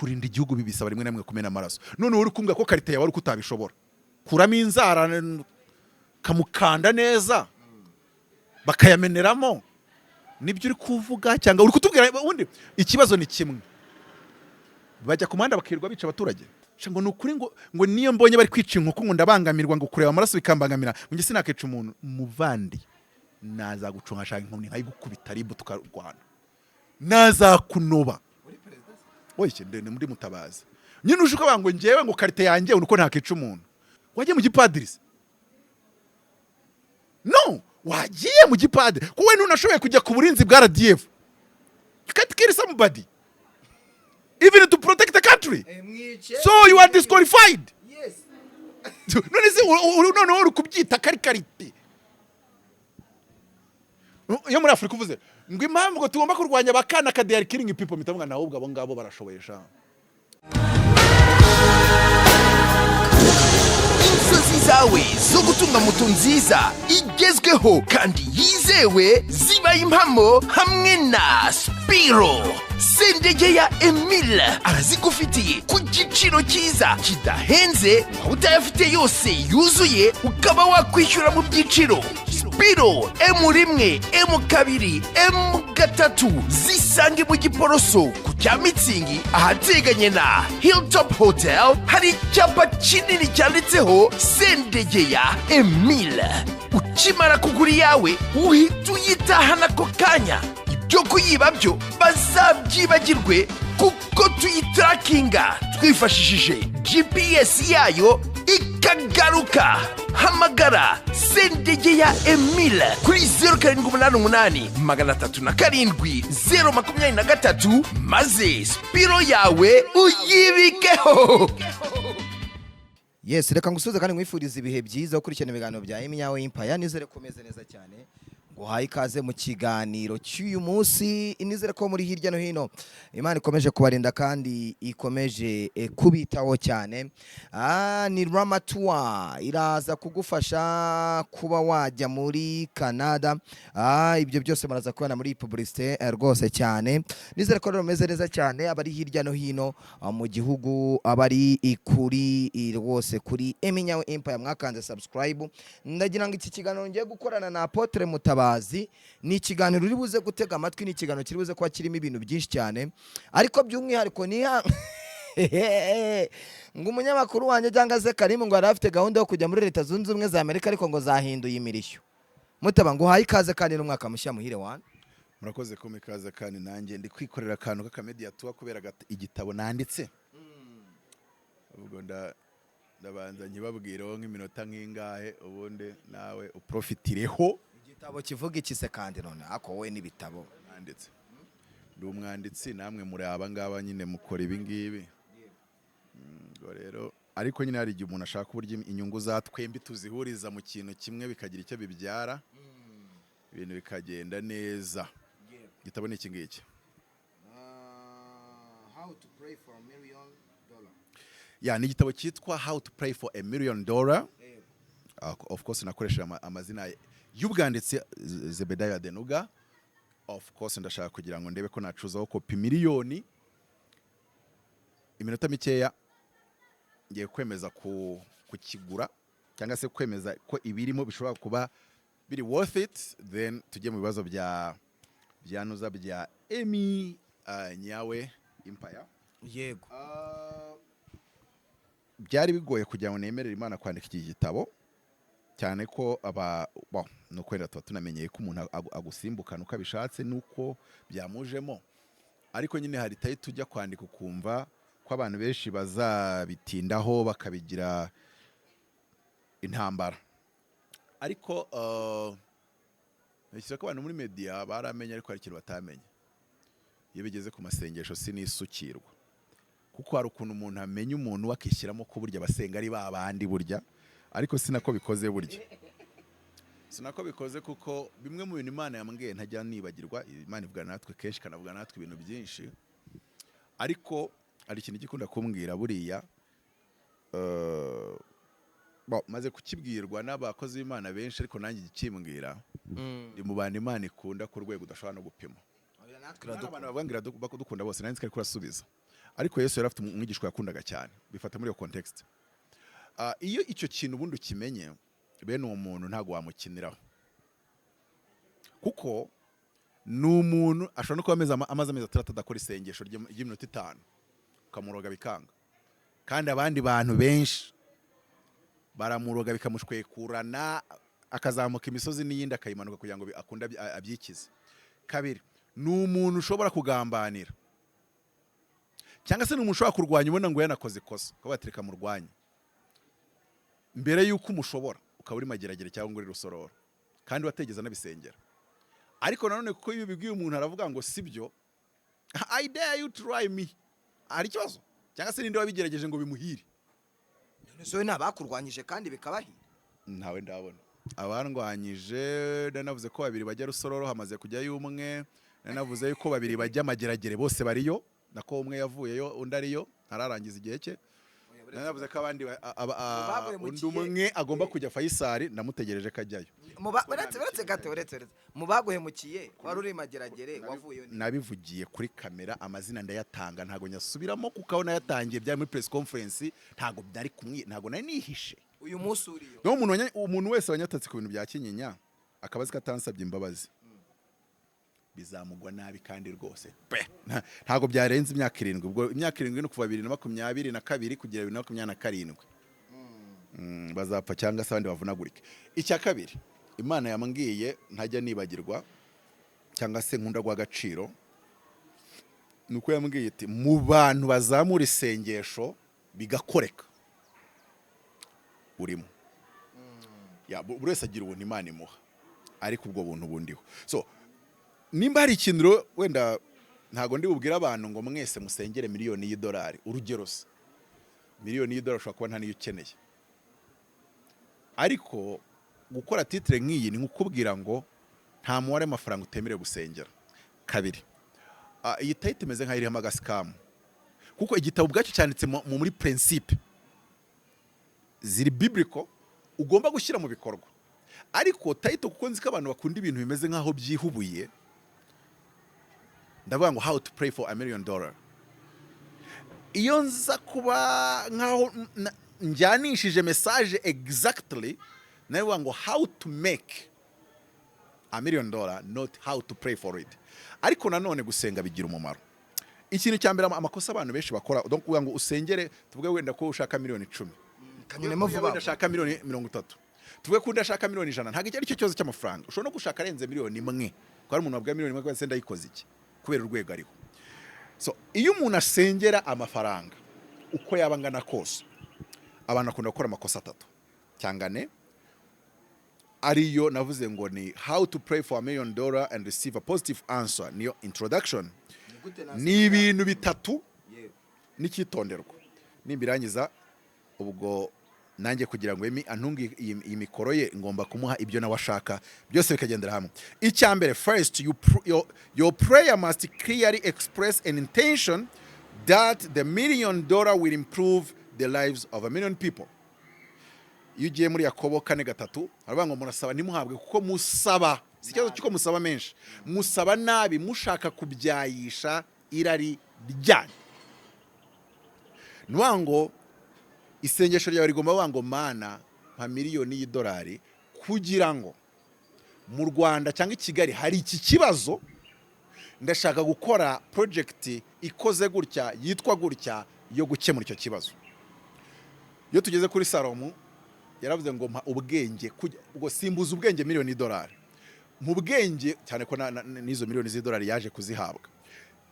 Kurinda igihugu bibisaba rimwe na rimwe kumena amaraso. None uri kumbwira ko qualité yawe ari uko utabishobora kuramo inzara, kamukanda neza bakayameneramo? Nibyo uri kuvuga cyangwa uri kutubwira ubundi? Ikibazo ni kimwe: bajya ku muhanda bakirirwa bica abaturage. Sha, ngo ni ukuri, ngo niyo mbonye bari kwica inkoko ngo ndabangamirwa, ngo kureba amaraso bikambangamira, ngo njye sinakica umuntu. Muvandi, nazagucunga, nshaka inkoni nkayigukubita, ribu tukarwana, nazakunoba. Oye, ndende muri Mutabazi nyine, uje ukavuga ngo njyewe ngo qualité yanjye uko ntakica umuntu. Wagiye mu gipadiri se? No wagiye mu gipadiri kuko we ntunashoboye kujya ku burinzi bwa RDF. You can't kill somebody even to protect the country, so you are disqualified. None se noneho uri kubyita kari qualité iyo muri Afurika uvuze ngo impamvu ngo tugomba kurwanya abakana ka they are killing people, mpita mvuga nawe ubwo abo ngabo barashoboye sha. Inzozi zawe zo gutunga moto nziza igezweho kandi yizewe zibaye impamo hamwe na Spiro. Sendege ya Emile arazigufitiye ku giciro cyiza kidahenze. Waba utayafite yose yuzuye, ukaba wakwishyura mu byiciro. Spiro M1, M2, M3 zisange mu Giporoso ku cya Mitsingi, ahateganye na Hilltop Hotel. Hari icyapa kinini cyanditseho Sendegeya Emile. Ukimara kugura iyawe uhita uyitahana ako kanya. Ibyo kuyiba byo bazabyibagirwe, kuko tuyitarakinga twifashishije GPS yayo ikagaruka. Hamagara Sendegeya Emile kuri 0788 307 023, maze Spiro yawe uyibikeho. Yes, reka ngusubize kandi nkwifuriza ibihe byiza ukurikirana ibiganiro bya Eminyawe Empire. Nizere ko umeze neza cyane, nguhaye ikaze mu kiganiro cy'uyu munsi. Nizere ko muri hirya no hino Imana ikomeje kubarinda kandi ikomeje kubitaho cyane. Ni Ramatua iraza kugufasha kuba wajya muri Canada. Ibyo byose muraza kubona muri publicité rwose cyane. Nizere ko rero mumeze neza cyane, abari hirya no hino mu gihugu, abari kuri rwose kuri Eminyawe Empire mwakanze subscribe. Ndagira ngo iki kiganiro ngiye gukorana na Apotre Mutabazi ni ikiganiro uri buze gutega amatwi, ni ikiganiro kiri buze kuba kirimo ibintu byinshi cyane, ariko by'umwihariko niha ngo umunyamakuru wanjye cyangwa se Karimu ngo yari afite gahunda yo kujya muri Leta Zunze Ubumwe za Amerika, ariko ngo zahinduye imirishyo. Mutaba, ngo uhaye ikaze kandi n'umwaka mushya muhire wana. Murakoze kumpa ikaze, kandi nanjye ndi kwikorera akantu k'aka media tour kubera igitabo nanditse. Ubwo ndabanza nkibabwireho nk'iminota nk'ingahe, ubundi nawe uprofitireho. Igitabo kivuga iki se kandi none ako wowe n'ibitabo? Nanditse, ndi umwanditsi, namwe muri aba ngaba nyine mukora ibi ngibi. Ubwo rero ariko nyine hari igihe umuntu ashaka uburyo inyungu za twembi tuzihuriza mu kintu kimwe, bikagira icyo bibyara, ibintu bikagenda neza. Igitabo ni iki ngiki. How to Pray for a Million Dollar. Ya, ni igitabo cyitwa How to Pray for a Million Dollar. Of course nakoresheje amazina y'ubwanditsi, Zebedayo Adenuga. Of course ndashaka kugira ngo ndebe ko nacuzaho kopi 1,000,000. Iminota mikeya ngiye kwemeza kukigura cyangwa se kwemeza ko ibirimo bishobora kuba biri worth it, then tujye mu bibazo bya byanuza bya Emi Nyawe Empire. Yego. Byari bigoye kugira ngo nemerere Imana kwandika iki gitabo, cyane ko aba bon, ni uko wenda tuba tunamenyeye ko umuntu agusimbukana uko abishatse nuko byamujemo, ariko nyine hari title tujya kwandika ukumva ko abantu benshi bazabitindaho bakabigira intambara. Ariko ntekereza ko abantu muri media baramenye, ariko hari ikintu batamenye: iyo bigeze ku masengesho sinisukirwa, kuko hari ukuntu umuntu amenya umuntu we akishyiramo ko burya abasenga ari ba bandi burya, ariko sinako bikoze burya, sinako bikoze, kuko bimwe mu bintu Imana yambwiye ntajya nibagirwa. Imana ivugana natwe kenshi, ikanavuga natwe ibintu byinshi, ariko hari ikintu gikunda kumbwira buriya. Bon, maze kukibwirwa n'abakozi b'Imana benshi, ariko nanjye ikimbwira, ndi mu bantu Imana ikunda ku rwego udashobora no gupima. Natwe Hari abantu bavuga ngo iradukunda bose, nanjye nzi ko ariko urasubiza. Ariko Yesu yari afite umwigishwa yakundaga cyane. Bifata muri iyo context. Iyo icyo kintu ubundi ukimenye, bene uwo muntu ntabwo wamukiniraho, kuko ni umuntu ashobora no kuba amaze amezi 6 adakora isengesho ry'iminota 5, ukamuroga bikanga. Kandi abandi bantu benshi baramuroga bikamushwekurana, akazamuka imisozi n'iyindi akayimanuka kugira ngo akunde abyikize. Kabiri, ni umuntu ushobora kugambanira, cyangwa se ni umuntu ushobora kurwanya ubona ngo yanakoze ikosa, ukaba watereka murwanye. Mbere y'uko umushobora ukaba uri Mageragere cyangwa ngo uri Rusororo, kandi wategeza anabisengera. Ariko nanone kuko iyo ubibwiye umuntu aravuga ngo si byo, "I dare you to try me." Hari ikibazo, cyangwa se ninde wabigerageje ngo bimuhire? None se wowe ni abakurwanyije kandi bikabahira? Ntawe ndabona abandwanyije. Nanavuze ko babiri bajya Rusororo, hamaze kujyayo umwe. Nanavuze yuko babiri bajya Mageragere, bose bariyo, nako umwe yavuyeyo, undi ariyo, ntararangiza igihe cye. Nanavuze ko abandi Baguhemukiye. undi umwe agomba kujya Faisal, ndamutegereje ko ajyayo. Uretse gato, uretse mu baguhemukiye wari uri Mageragere wavuyeyo ni Nabivugiye kuri kamera, amazina ndayatanga, ntabwo nyasubiramo kuko aho nayatangiye byari muri press conference, ntabwo nari kumwe, ntabwo nari nihishe. Uyu munsi uriyo? Niyo umuntu wese wanyatatse ku bintu bya Kinyinya akaba azi ko atansabye imbabazi, bizamugwa nabi. Kandi rwose pe, ntabwo byarenze imyaka 7. Ubwo imyaka 7 ni ukuva 2022 kugera 2027. Bazapfa cyangwa se abandi bavunagurike. Icya kabiri Imana yambwiye ntajya nibagirwa, cyangwa se nkunda guha agaciro, ni uko yambwiye iti: "Mu bantu bazamura isengesho bigakoreka urimo." Ya, buri wese agira ubuntu Imana imuha, ariko ubwo buntu bundiho. So nimba hari ikintu rero, wenda ntabwo ndi bubwire abantu ngo mwese musengere miliyoni y'idolari. Urugero se, miliyoni y'idolari ushobora kuba nta niyo ukeneye, ariko gukora titre nk'iyi ni nkukubwira ngo nta mubare w'amafaranga utemerewe gusengera. Kabiri, iyi title imeze nk'aho iriho agascam, kuko igitabo ubwacyo cyanditse muri principe ziri biblical ugomba gushyira mu bikorwa. Ariko title, kuko nzi ko abantu bakunda ibintu bimeze nk'aho byihubuye, ndavuga ngo "How to pray for a million dollar". Iyo nza kuba nk'aho njyanishije message exactly, navuga ngo "How to make a million dollar", not "how to pray for it". Ariko nanone gusenga bigira umumaro. Ikintu cya mbere, amakosa abantu benshi bakora, donc kuvuga ngo usengere, tuvuge wenda ko ushaka miliyoni 10, Kanyuremo vuba. wenda ashaka miliyoni 30, tuvuge ko undi ashaka miliyoni 100. Ntabwo icyo ari cyo kibazo cy'amafaranga. Ushobora no gushaka arenze miliyoni 1, kuko hari umuntu wabwira miliyoni 1 kubera se ndayikoze iki, kubera urwego ariho. So iyo umuntu asengera amafaranga, uko yaba angana kose, abantu bakunda gukora amakosa atatu cyangwa ane, ariyo navuze ngo ni "How to pray for a million dollar and receive a positive answer". Niyo introduction. Ni ibintu bitatu n'icyitonderwa. Nimbirangiza, ubwo nanjye kugira ngo Emi antunge iyi mikoro ye, ngomba kumuha ibyo nawe ashaka, byose bikagendera hamwe. Icya mbere, first, your prayer must clearly express an intention that the million dollar will improve the lives of a million people. Iyo ugiye muri Yakobo 4:3, haravuga ngo murasaba ntimuhabwe kuko musaba, si ikibazo cy'uko musaba menshi, musaba nabi, mushaka kubyayisha irari ryanyu. Ni ukuvuga ngo isengesho ryawe rigomba kuvuga ngo: "Mana, nka miliyoni y'idolari kugira ngo mu Rwanda cyangwa i Kigali hari iki kibazo, ndashaka gukora project ikoze gutya, yitwa gutya, yo gukemura icyo kibazo." Iyo tugeze kuri Salomo, yaravuze ngo: "Mpa ubwenge ubwo simbuza ubwenge miliyoni y'idolari mu bwenge", cyane ko n'izo miliyoni z'idolari yaje kuzihabwa,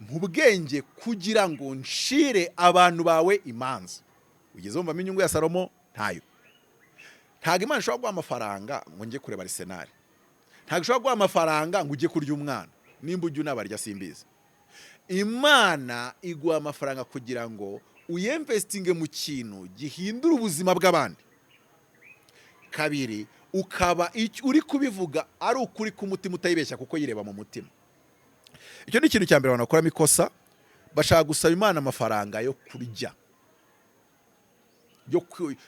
"mu bwenge kugira ngo nshire abantu bawe imanza." Ugeze wumvamo inyungu ya Salomo? Ntayo. Ntabwo Imana ishobora guha amafaranga ngo njye kureba Arsenal. Ntabwo ishobora guha amafaranga ngo ujye kurya umwana, nimba ujya unabarya simbizi. Imana iguha amafaranga kugira ngo uyinvestinge mu kintu gihindura ubuzima bw'abandi. Kabiri, ukaba icyo uri kubivuga ari ukuri k'umutima, utayibeshya, kuko yireba mu mutima. Icyo ni ikintu cya mbere abantu bakoramo ikosa. Bashaka gusaba Imana amafaranga yo kurya,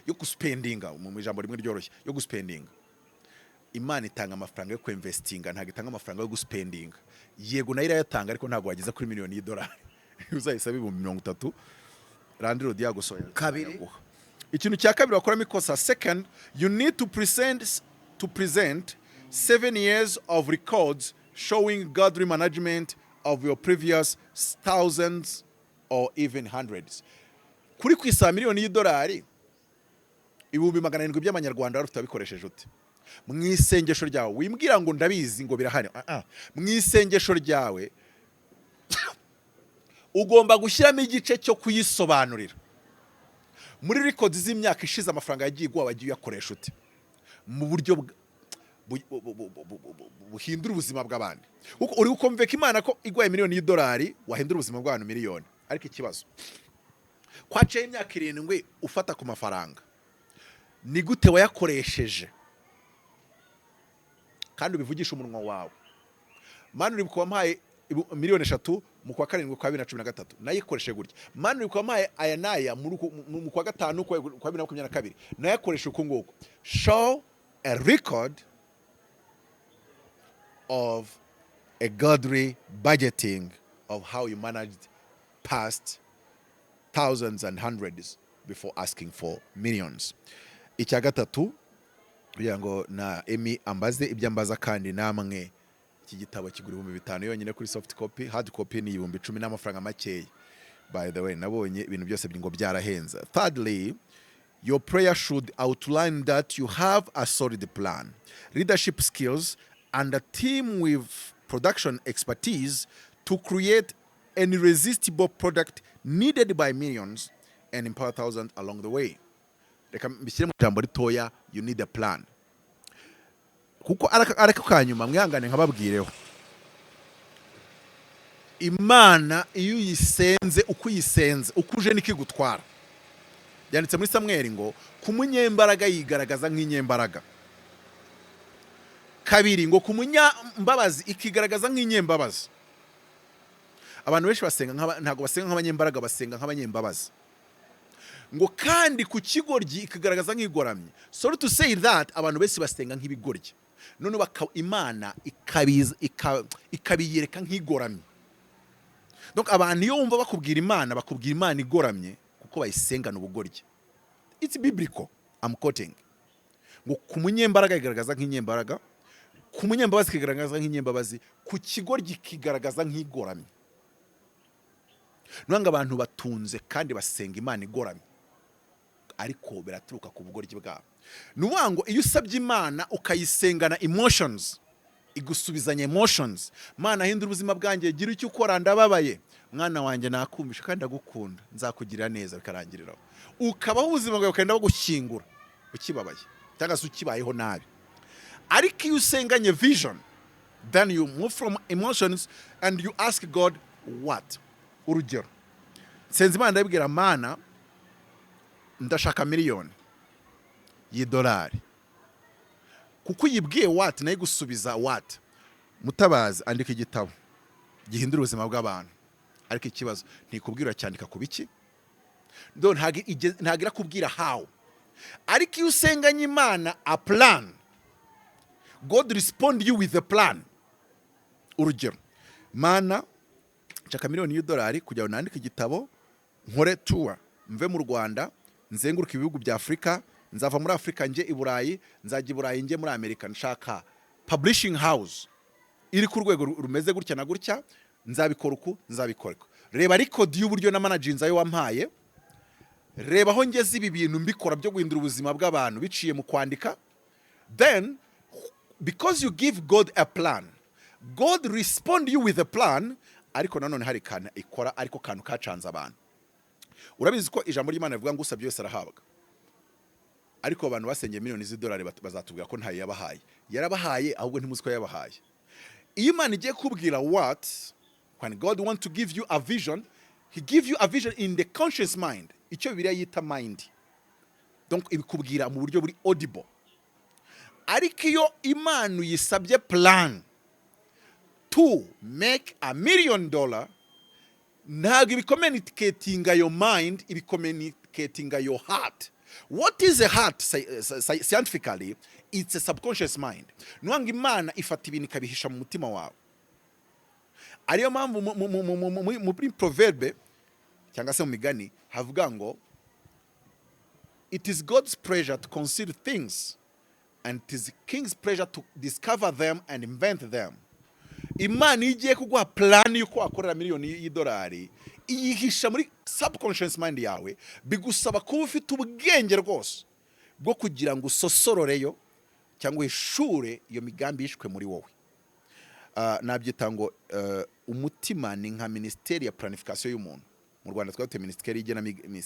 yo guspendinga, mu ijambo rimwe ryoroshye, yo guspendinga. Imana itanga amafaranga yo kwinvestinga, ntabwo itanga amafaranga yo guspendinga. Yego, nayo irayatanga, ariko ntabwo wageza kuri miliyoni y'idolari. Uzayisaba 30,000, landlord yagusohoye. Kabiri. Yaguha. Ikintu cya kabiri wakoramo ikosa, second, you need to present 7 years of records showing godly management of your previous thousands or even hundreds. Kuri kwisaba miliyoni y'idolari, 700,000 by'amanyarwanda wari ufite wabikoresheje ute? Mu isengesho ryawe, wimbwira ngo ndabizi, ngo birahari. Ah, ah. Mu isengesho ryawe ugomba gushyiramo igice cyo kuyisobanurira muri records z'imyaka ishize, amafaranga yagiye iguha wagiye uyakoresha ute mu buryo buhindura ubuzima bw'abandi, kuko uri gukomveka Imana ko iguhaye miliyoni y'idolari wahindura ubuzima bw'abantu miliyoni. Ariko ikibazo, kwaciyeho imyaka 7 ufata ku mafaranga, ni gute wayakoresheje? Kandi ubivugisha umunwa wawe: "Mana, uri wampaye miliyoni 3 mu kwa karindwi kwa 2013, nayikoresheje gutya. Mana, uri wampaye aya n'aya mu kwa gatanu kwa 2022, nayakoresheje uku nguku." Show a record of a godly budgeting of how you managed past thousands and hundreds before asking for millions. Icya gatatu, kugira ngo na Emi ambaze ibyo ambaza, kandi namwe, iki gitabo kigura 5000 yonyine kuri soft copy, hard copy ni 10,000, n'amafaranga makeya. By the way, nabonye ibintu byose ngo byarahenze. Thirdly, your prayer should outline that you have a solid plan, leadership skills and a team with production expertise to create an irresistible product needed by millions and empower thousands along the way. Reka mbishyire mu ijambo ritoya: you need a plan. Kuko ariko kanyuma mwihangane nkababwireho, Imana iyo uyisenze uko uyisenze, uko uje niko igutwara. Byanditse muri Samweri ngo ku munyembaraga yigaragaza nk'inyembaraga. Kabiri, ngo ku munyambabazi ikigaragaza nk'inyembabazi. Abantu benshi basenga ntabwo basenga nk'abanyembaraga, basenga nk'abanyembabazi. Ngo kandi ku kigoryi ikigaragaza nk'igoramye. Sorry to say that, abantu benshi basenga nk'ibigoryi, none Imana ikabiyereka nk'igoramye. Donc abantu iyo wumva bakubwira Imana, bakubwira Imana igoramye kuko bayisengana ubugoryi. It's biblical I'm quoting. Ngo ku munyembaraga igaragaza nk'inyembaraga, ku munyembabazi ikigaragaza nk'inyembabazi, ku kigoryi ikigaragaza nk'igoramye. Nubwo abantu batunze kandi basenga Imana igoramye, ariko biraturuka ku bugoryi bwabo. Ni ukuvuga ngo iyo usabye Imana ukayisengana emotions, igusubizanya emotions. "Mana, hindura ubuzima bwanjye, gira icyo ukora, ndababaye." "Mwana wanjye, nakumvisha kandi ndagukunda, nzakugirira neza." Bikarangiriraho, ukabaho ubuzima bwawe, ukagenda bagushyingura ukibabaye cyangwa se ukibayeho nabi. Ariko iyo usenganye vision, then you move from emotions and you ask God what. Urugero, nsenze Imana, ndabibwira: "Mana, ndashaka miliyoni y'idolari." Kuko uyibwiye what, nayo igusubiza what. "Mutabazi, andika igitabo gihindura ubuzima bw'abantu." Ariko ikibazo, ntikubwira cyandika ku biki. Do ntabwo irakubwira how. Ariko iyo usenganye Imana a plan, God respond you with a plan. Urugero: "Mana, nshaka miliyoni y'idolari kugira ngo nandike igitabo, nkore tour, mve mu Rwanda nzenguruke ibihugu bya Afurika, nzava muri Afurika njye i Burayi, nzajya i Burayi njye muri Amerika. Nshaka publishing house iri ku rwego rumeze gutya na gutya. Nzabikora uku, nzabikora uku. Reba record y'uburyo na managinze ayo wampaye, reba aho ngeze ibi bintu mbikora byo guhindura ubuzima bw'abantu biciye mu kwandika." Then because you give God a plan, God respond you with a plan. Ariko nanone hari kantu ikora, ariko kantu kacanze abantu. Urabizi ko ijambo ry'Imana rivuga ngo usabye wese arahabwa, ariko abantu basengeye miliyoni z'idolari bazatubwira ko ntayo yabahaye. Yarabahaye, ahubwo ntimuzi ko yabahaye. Iyo Imana igiye kubwira what, when God want to give you a vision, he give you a vision in the conscious mind, icyo Bibiliya yita mind. Donc ibikubwira mu buryo buri audible. Ariko iyo Imana uyisabye plan to make $1 million, ntabwo ibicommunicatinga your mind, ibicommunicatinga your heart. What is a heart? Scientifically, it's a subconscious mind. Ni ngo Imana ifata ibintu ikabihisha mu mutima wawe. Ariyo mpamvu muri Proverbe cyangwa se mu Migani havuga ngo: "It is God's pleasure to conceal things and it is king's pleasure to discover them and invent them." Imana iyo igiye kuguha plan y'uko wakorera miliyoni y'idolari, iyihisha muri subconscious mind yawe. Bigusaba kuba ufite ubwenge rwose bwo kugira ngo usosororeyo cyangwa uhishure iyo migambi yishwe muri wowe. Nabyita ngo umutima ni nka minisiteri ya planification y'umuntu. Mu Rwanda twari dufite minisiteri igena,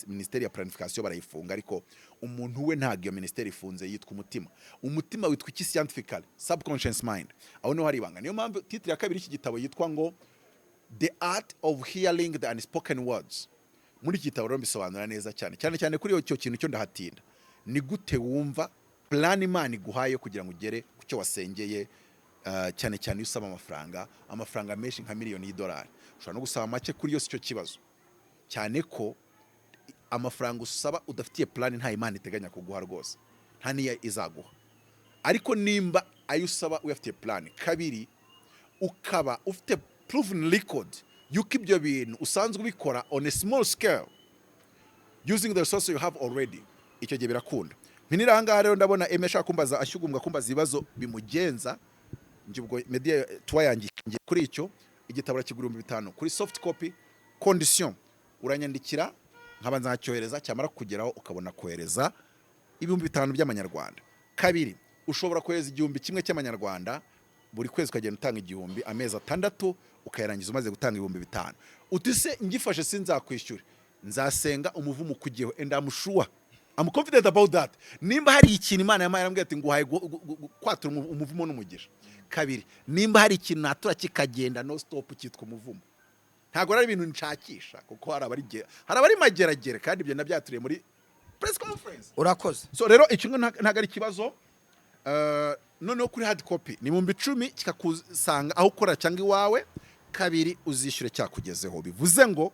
minisiteri ya planification barayifunga, ariko umuntu we ntabwo iyo minisiteri ifunze, yitwa umutima. Umutima witwa iki scientifically? Subconscious mind. Aho niho hari ibanga. Niyo mpamvu titre ya kabiri y'iki gitabo yitwa ngo "The Art of Hearing the Unspoken Words". Muri iki gitabo rero mbisobanura neza cyane cyane cyane kuri icyo kintu cyo ndahatinda: ni gute wumva plan Imana iguhaye kugira ngo ugere ku cyo wasengeye, cyane cyane iyo usaba amafaranga menshi nka miliyoni y'idolari. Ushobora no gusaba make kuri yo, si cyo kibazo, cyane ko amafaranga usaba udafitiye plan nta Imana iteganya kuguha rwose, nta n'iyo izaguha. Ariko nimba ayo usaba uyafitiye plan, kabiri ukaba ufite proven record yuko ibyo bintu usanzwe ubikora on a small scale using the resources you have already, icyo gihe birakunda. Mpinira aha ngaha rero. Ndabona Eme ashaka kumbaza, ashyugumbwa kumbaza ibibazo bimugenza. Njye ubwo media tuwa yanjye kuri icyo igitabo urakigura 5000 kuri soft copy. Condition: uranyandikira nkabanza nkacyohereza, cyamara kugeraho ukabona kohereza 5000 by'amanyarwanda. Kabiri, ushobora kohereza 1000 cy'amanyarwanda buri kwezi, ukagenda utanga 1000 amezi 6, ukayarangiza umaze gutanga 5000. Uti se ngifashe sinzakwishyure? Nzasenga umuvumo ukugeho, and I'm sure, I'm confident about that. Nimba hari ikintu Imana yampaye, yarambwiye ati: "Nguhaye kwatura umuvumo n'umugisha." Kabiri, nimba hari ikintu natura kikagenda no stop, cyitwa umuvumo. Ntabwo ari ibintu nshakisha, kuko hari abari mageragere, kandi ibyo nabyaturiye muri press conference. Urakoze. So rero icyo ntabwo ari ikibazo. Noneho kuri hard copy ni 10,000, kikakusanga aho ukora cyangwa iwawe. Kabiri, uzishyure cyakugezeho. Bivuze ngo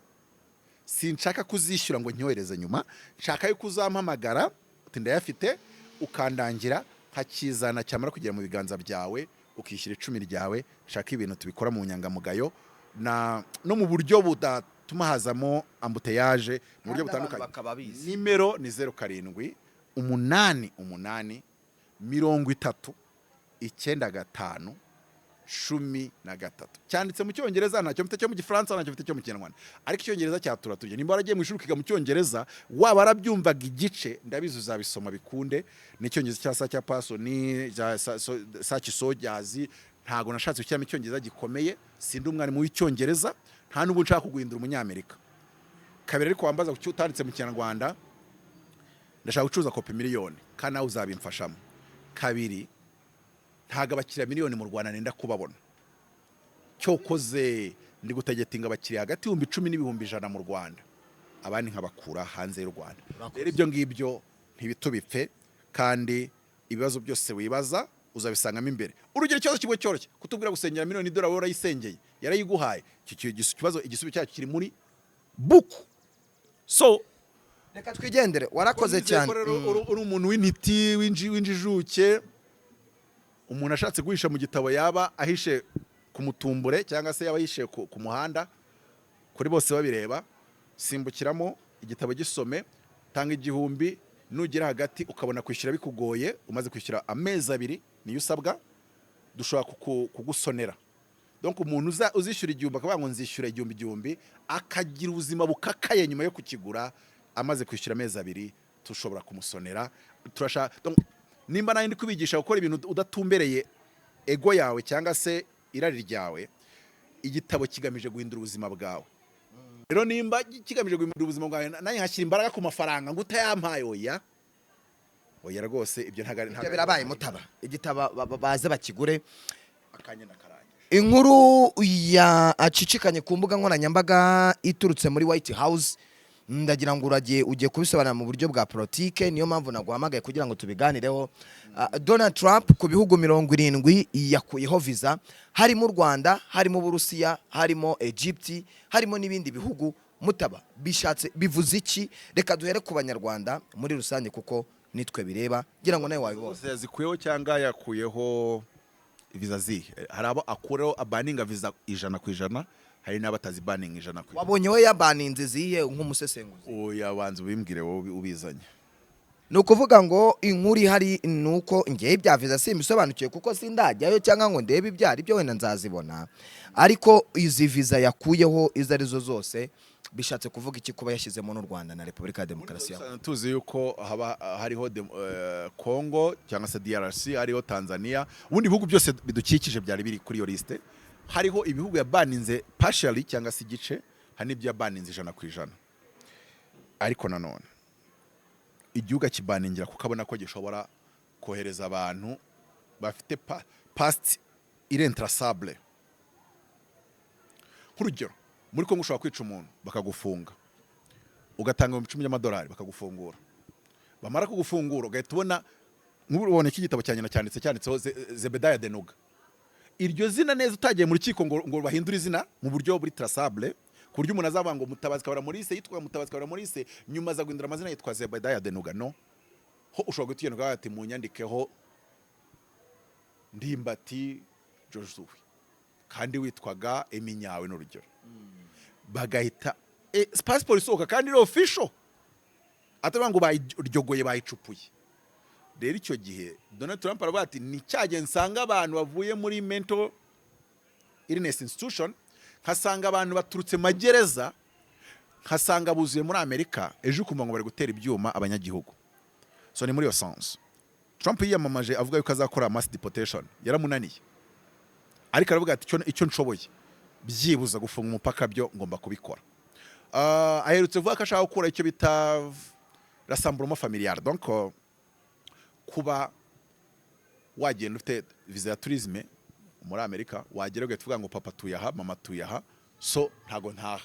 sinshaka kuzishyura ngo nyohereze nyuma, nshaka yuko uzampamagara uti: "Ndayafite," ukandangira nkakizana, cyamara kugera mu biganza byawe ukishyura 10 ryawe. Nshaka ibintu tubikora mu nyangamugayo na no mu buryo budatuma hazamo embouteillage, mu buryo Kandi abantu butandukanye. bakaba bizi. Nimero ni 0788 30 95 13. Cyanditse mu Cyongereza, ntacyo mfite cyo mu Gifaransa, ntacyo mfite cyo mu Kinyarwanda, ariko Icyongereza cyatura tujye. Nimba waragiye mu ishuri ukiga mu Cyongereza, waba warabyumvaga igice, ndabizi uzabisoma bikunde. Ni Icyongereza cya sa cya pasoni cya sa kisojazi. Ntabwo nashatse gushyiramo Icyongereza gikomeye, sindi umwarimu w'Icyongereza, nta n'ubu nshaka kuguhindura Umunyamerika. Kabiri, ariko wambaza kuki utanditse mu Kinyarwanda: ndashaka gucuruza kopi miliyoni, kandi nawe uzabimfashamo. Kabiri, ntabwo abakiriya miliyoni mu Rwanda nenda kubabona. Cyokoze ndi gutargetinga abakiriya hagati y'10,000 n'100,000 mu Rwanda, abandi nkabakura hanze y'u Rwanda. Rero ibyo ngibyo ntibitubipfe, kandi ibibazo byose wibaza uzabisangamo imbere. Urugero, ikibazo kimwe cyoroshye: kutubwira gusengera miliyoni y'idolari, wowe warayisengeye, yarayiguhaye? Icyo kibazo igisubizo cyacyo kiri muri book. So Reka twigendere, warakoze nizeye cyane. ko rero uri umuntu w'intiti, w'injijuke. Umuntu ashatse guhisha mu gitabo yaba ahishe ku mutumbure, cyangwa se yaba ahishe ku muhanda kuri bose babireba. Simbukiramo igitabo, gisome, tanga 1000. Nugera hagati ukabona kwishyura bikugoye, umaze kwishyura amezi 2 niyo usabwa, dushobora kugusonera. Donc umuntu uzishyura 1000 akavuga ngo nzishyura 1000 1000, akagira ubuzima bukakaye nyuma yo kukigura, amaze kwishyura amezi 2 tushobora kumusonera. Turashaka, donc nimba nawe ndi kubigisha gukora ibintu udatumbereye ego yawe cyangwa se irari ryawe, igitabo kigamije guhindura ubuzima bwawe. Rero nimba kigamije guhindura ubuzima bwawe, nanjye nkashyira imbaraga ku mafaranga ngo utayampaye, oya, oya rwose, ibyo ntabwo ari Ibyo birabaye. Mutaba, igitabo baze bakigure. Akanya nakarangije. Inkuru ya acicikanye ku mbuga nkoranyambaga iturutse muri White House, ndagira ngo uragiye ugiye kubisobanura mu buryo bwa politike, niyo mpamvu naguhamagaye kugira ngo tubiganireho. Donald Trump ku bihugu 70 yakuyeho visa, harimo u Rwanda, harimo Uburusiya, harimo Egypt, harimo n'ibindi bihugu. Mutaba, bishatse bivuze iki? Reka duhere ku Banyarwanda muri rusange kuko nitwe bireba, ngira ngo nawe wabibona. Zose yazikuyeho cyangwa yakuyeho Viza zihe? Hari abo akuraho, abaninga viza 100%, hari n'abatazibaninga 100%. Wabonye we yabaninze zihe nk'umusesenguzi? Oya, banza ubimbwire wowe ubizanye. Ni ukuvuga ngo inkuru ihari ni uko ngewe ibya viza simbisobanukiwe, kuko sindajyayo cyangwa ngo ndebe ibyo ari byo, wenda nzazibona. Ariko izi viza yakuyeho izo arizo zose, bishatse kuvuga iki kuba yashyizemo n'u Rwanda na Repubulika ya Demokarasi ya Dusanzwe tuzi yuko haba hariho Congo cyangwa se DRC, hariho Tanzania, ubundi ibihugu byose bidukikije byari biri kuri iyo liste. Hariho ibihugu yabaninze partially cyangwa se igice, hari n'ibyo yabaninze 100%. Ariko nanone igihugu akibaningira kuko abona ko gishobora kohereza abantu bafite past irretraçable. Nk'urugero, muri Congo ushobora kwica umuntu bakagufunga, ugatanga 10,000 by'amadolari bakagufungura. Bamara kugufungura ugahita ubona, nk'ubu ubona iki gitabo cya nyina cyanditseho Zebedaya Denuga, iryo zina neza, utagiye mu rukiko ngo bahindure izina mu buryo buri traçable, ku buryo umuntu azavuga ngo Mutabazi Kabara Maurice yitwa Mutabazi Kabara Maurice, nyuma aza guhindura amazina yitwa Zebedaya Denuga. No ho ushobora guhita ugenda ukavuga ati munyandikeho Ndimbati Joshua kandi witwaga Eminyawe, n'urugero. Bagahita pasiporo isohoka kandi iri official, atavuga ngo bayiryogoye, bayicupuye. Rero icyo gihe Donald Trump aravuga ati ni cyagihe nsanga abantu bavuye muri mental illness institution, nkasanga abantu baturutse magereza, nkasanga buzuye muri Amerika, ejo ukumva ngo bari gutera ibyuma abanyagihugu. So ni muri iyo sense Trump yiyamamaje avuga yuko azakora mass deportation, yaramunaniye. Ariko aravuga ati icyo nshoboye byibuza gufunga umupaka byo ngomba kubikora. Aherutse kuvuga ko ashaka gukura icyo bita rassemblement familial, donc kuba wagenda ufite visa ya tourisme muri Amerika, wagera ugahita uvuga ngo papa atuye aha, mama atuye aha, so ntago ntaha,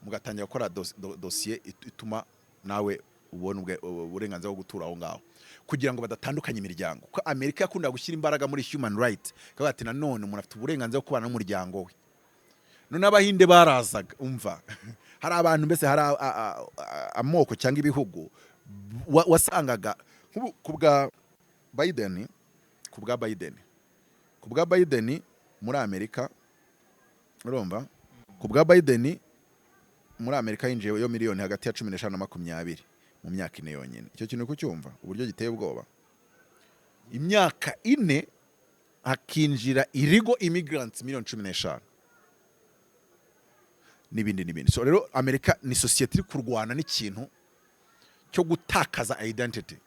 mugatangira gukora dosiye ituma nawe ubona uburenganzira bwo gutura aho ngaho, kugira ngo badatandukanya imiryango, kuko Amerika yakundaga gushyira imbaraga muri human right, ikavuga ati nanone umuntu afite uburenganzira bwo kubana n'umuryango we. None Abahinde barazaga, umva, hari abantu mbese hari amoko cyangwa ibihugu wasangaga nk'ubu ku bwa Biden muri Amerika, urumva, ku bwa Biden muri Amerika yinjiye yo miliyoni hagati ya 15 na 20 mu myaka 4 yonyine. Icyo kintu kucyumva uburyo giteye ubwoba, imyaka 4 hakinjira illegal immigrants miliyoni 15 n'ibindi n'ibindi. So rero Amerika ni sosiyete iri kurwana n'ikintu cyo gutakaza identity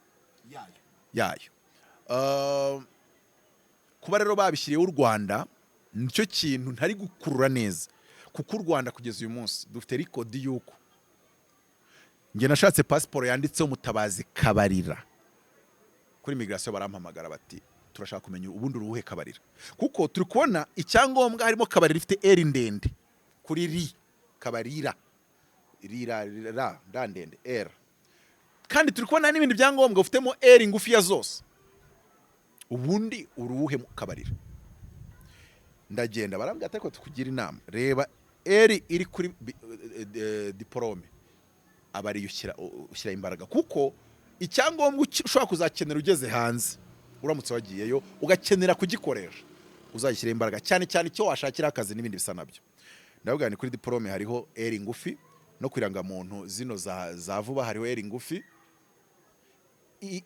yayo. Kuba rero babishyiriyeho u Rwanda nicyo kintu ntari gukurura neza, kuko u Rwanda kugeza uyu munsi dufite record y'uko njye nashatse pasiporo yanditseho Mutabazi Kabarira, kuri migration barampamagara bati turashaka kumenya ubundi uruhe Kabarira, kuko turi kubona icyangombwa harimo Kabarira ifite R ndende kuri ri, Kabarira rira ra ra ndende R, kandi turi kubona n'ibindi byangombwa ufitemo R ngufiya zose. Ubundi uruhe Kabarira? Ndagenda, barambwira ati ariko tukugira inama, reba R iri kuri diporome aba ariyo ushyira imbaraga, kuko icyangombwa ushobora kuzakenera ugeze hanze, uramutse wagiyeyo ugakenera kugikoresha, uzagishyira imbaraga cyane cyane icyo washakira akazi n'ibindi bisa nabyo. Ndavuga ni kuri diporome hariho R ngufi, no ku irangamuntu zino za vuba hariho R ngufi.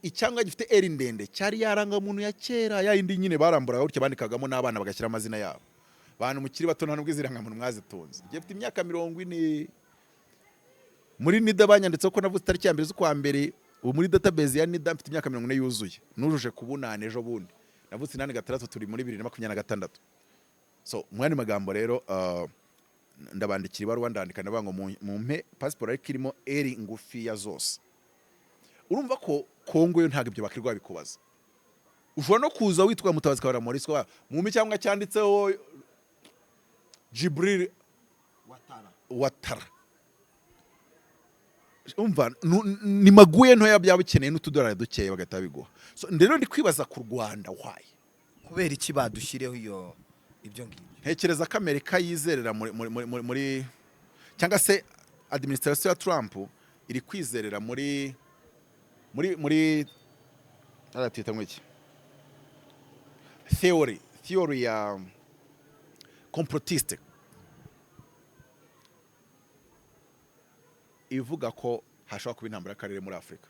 Icyangombwa gifite R ndende cyari yarangamuntu ya kera, ya yindi nyine baramburaga gutya, bandikagamo n'abana bagashyira amazina yabo. Bantu mukiri bato, nta nubwo izi irangamuntu mwazitunze. Njye mfite imyaka 40. Muri NIDA banyanditseho ko navutse tariki ya 1 z'ukwa mbere. Ubu muri database ya NIDA mfite imyaka 40 yuzuye, nujuje ku bunane ejo bundi. Navutse 86, turi muri 2026. So mu yandi magambo rero, ndabandikira ibaruwa, ndandika ndavuga ngo mumpe pasiporo ariko irimo R ngufiya zose. Urumva ko Kongo yo ntabwo ibyo bakirirwa babikubaza. Ushobora no kuza witwa Mutabazi Kabara Maurice, mumpe cyangwa cyanditseho Jibril Watara. Umva, ni maguye ntoya, byaba bikeneye n'utudolari dukeya bagahita babiguha. So rero ndi kwibaza ku Rwanda, why? Kubera iki badushyiriyeho iyo ibyo ngibyo? Ntekereza ko Amerika yizerera muri cyangwa se administration ya Trump iri kwizerera muri aratita ngo iki, theory theory ya complotiste ivuga ko hashobora kuba intambara y'akarere muri Afurika,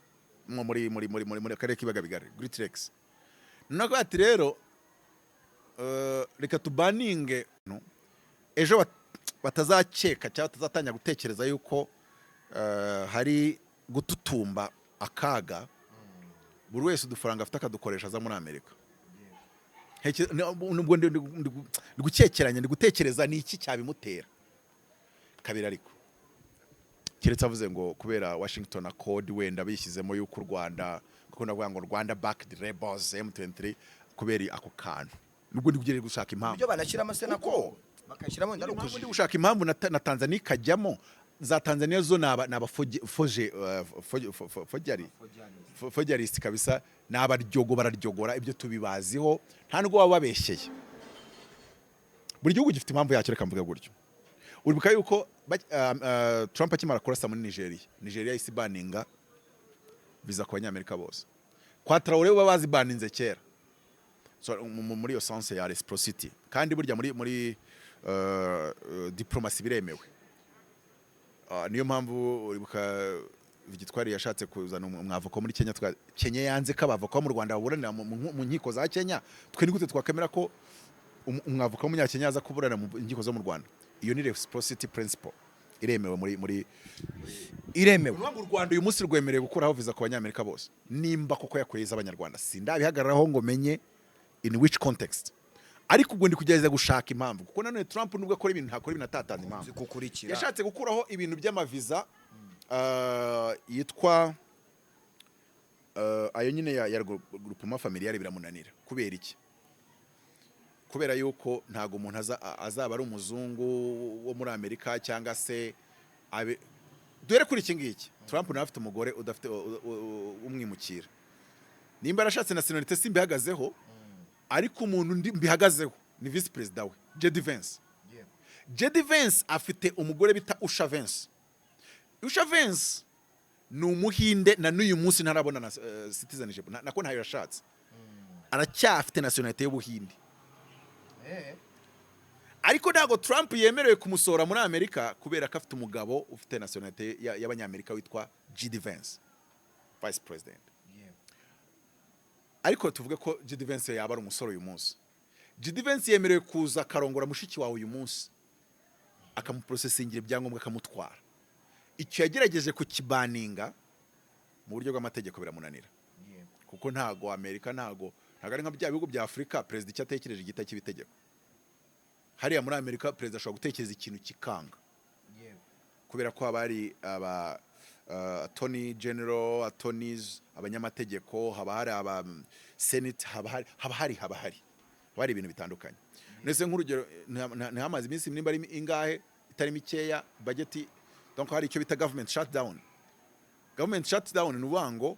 nko muri akarere k'ibiyaga bigari, Great Lakes. Noneho ati rero reka tubaninge no, ejo batazakeka cyangwa batazatangira gutekereza yuko hari gututumba akaga, buri wese udufaranga afite akadukoresha aza muri Amerika. Nubwo ndi gukekeranya, ndi gutekereza ni iki cyabimutera. Kabiri, ariko keretse avuze ngo kubera Washington Accord, wenda bishyizemo yuko u Rwanda, kuko ndavuga ngo Rwanda backed rebels M23, kubera ako kantu, nubwo ndi kugerageza gushaka impamvu. Ibyo banashyiramo se nako bakashyiramo wenda ari Impamvu ndi ukujijisha. gushaka impamvu na Tanzania ikajyamo, za Tanzania zo ni abafoje fojari fojarist kabisa, ni abaryogo, bararyogora, ibyo tubibaziho, nta nubwo baba babeshyeye. Buri gihugu gifite impamvu yacyo, reka mvuge gutyo. Uribuka yuko Trump akimara kurasa muri Nigeria, Nigeria yahise ibaninga viza ku Banyamerika bose. Kwa Traoré baba bazibaninze kera. So, muri iyo sense ya reciprocity, kandi burya muri diplomasi biremewe. Niyo mpamvu uribuka Victoire yashatse kuzana umwavoka muri Kenya, Kenya yanze ko abavoka bo mu Rwanda baburanira mu nkiko za Kenya. Twe ni gute twakemera ko umwavoka w'Umunyakenya aza kuburana mu nkiko zo mu Rwanda? Iyo ni reciprocity principle, iremewe muri Iremewe. Ukuvuga ngo u Rwanda uyu munsi rwemerewe gukuraho viza ku Banyamerika bose, nimba koko yakuye iz'Abanyarwanda. Sindabihagararaho ngo menye in which context, ariko ubwo ndi kugerageza gushaka impamvu, kuko nanone Trump nubwo akora ibintu, ntakora ibintu atatanze impamvu. Zikukurikira. Yashatse gukuraho ibintu by'amaviza yitwa ayo nyine ya groupement familial, biramunanira. Kubera iki? Kubera yuko ntago umuntu azaba ari umuzungu wo muri Amerika cyangwa se abe. Dore kuri iki ngiki, Trump nawe afite umugore udafite umwimukira, nimba yarashatse nationalité simbihagazeho, ariko umuntu mbihagazeho ni vice perezida we JD Vance. JD Vance afite umugore bita Usha Vance. Usha Vance ni Umuhinde, na n'uyu munsi ntarabona na citizenship, nako ntayo yashatse, aracyafite nationalité y'Ubuhinde. Ariko ntabwo Trump yemerewe kumusohora muri Amerika kubera ko afite umugabo ufite nationalité y'Abanyamerika witwa JD Vance, vice president. Ariko tuvuge ko JD Vance yaba ari umusore uyu munsi, JD Vance yemerewe kuza akarongora mushiki wawe uyu munsi, akamuprosesingira ibyangombwa, akamutwara. Icyo yagerageje kukibaninga mu buryo bw'amategeko biramunanira, kuko ntago Amerika ntago ari nka bya bihugu bya Afurika, perezida icyo atekereje igita cy'ibitegeko. Hariya muri Amerika perezida ashobora gutekereza ikintu kikanga, kubera ko haba hari aba attorney general, attorneys, abanyamategeko, haba hari aba senate, haba hari ibintu bitandukanye. Ndetse nk'urugero, ntihamaze iminsi nimba ari ingahe itari mikeya budget, donc hari icyo bita government shutdown. Government shutdown ni ukuvuga ngo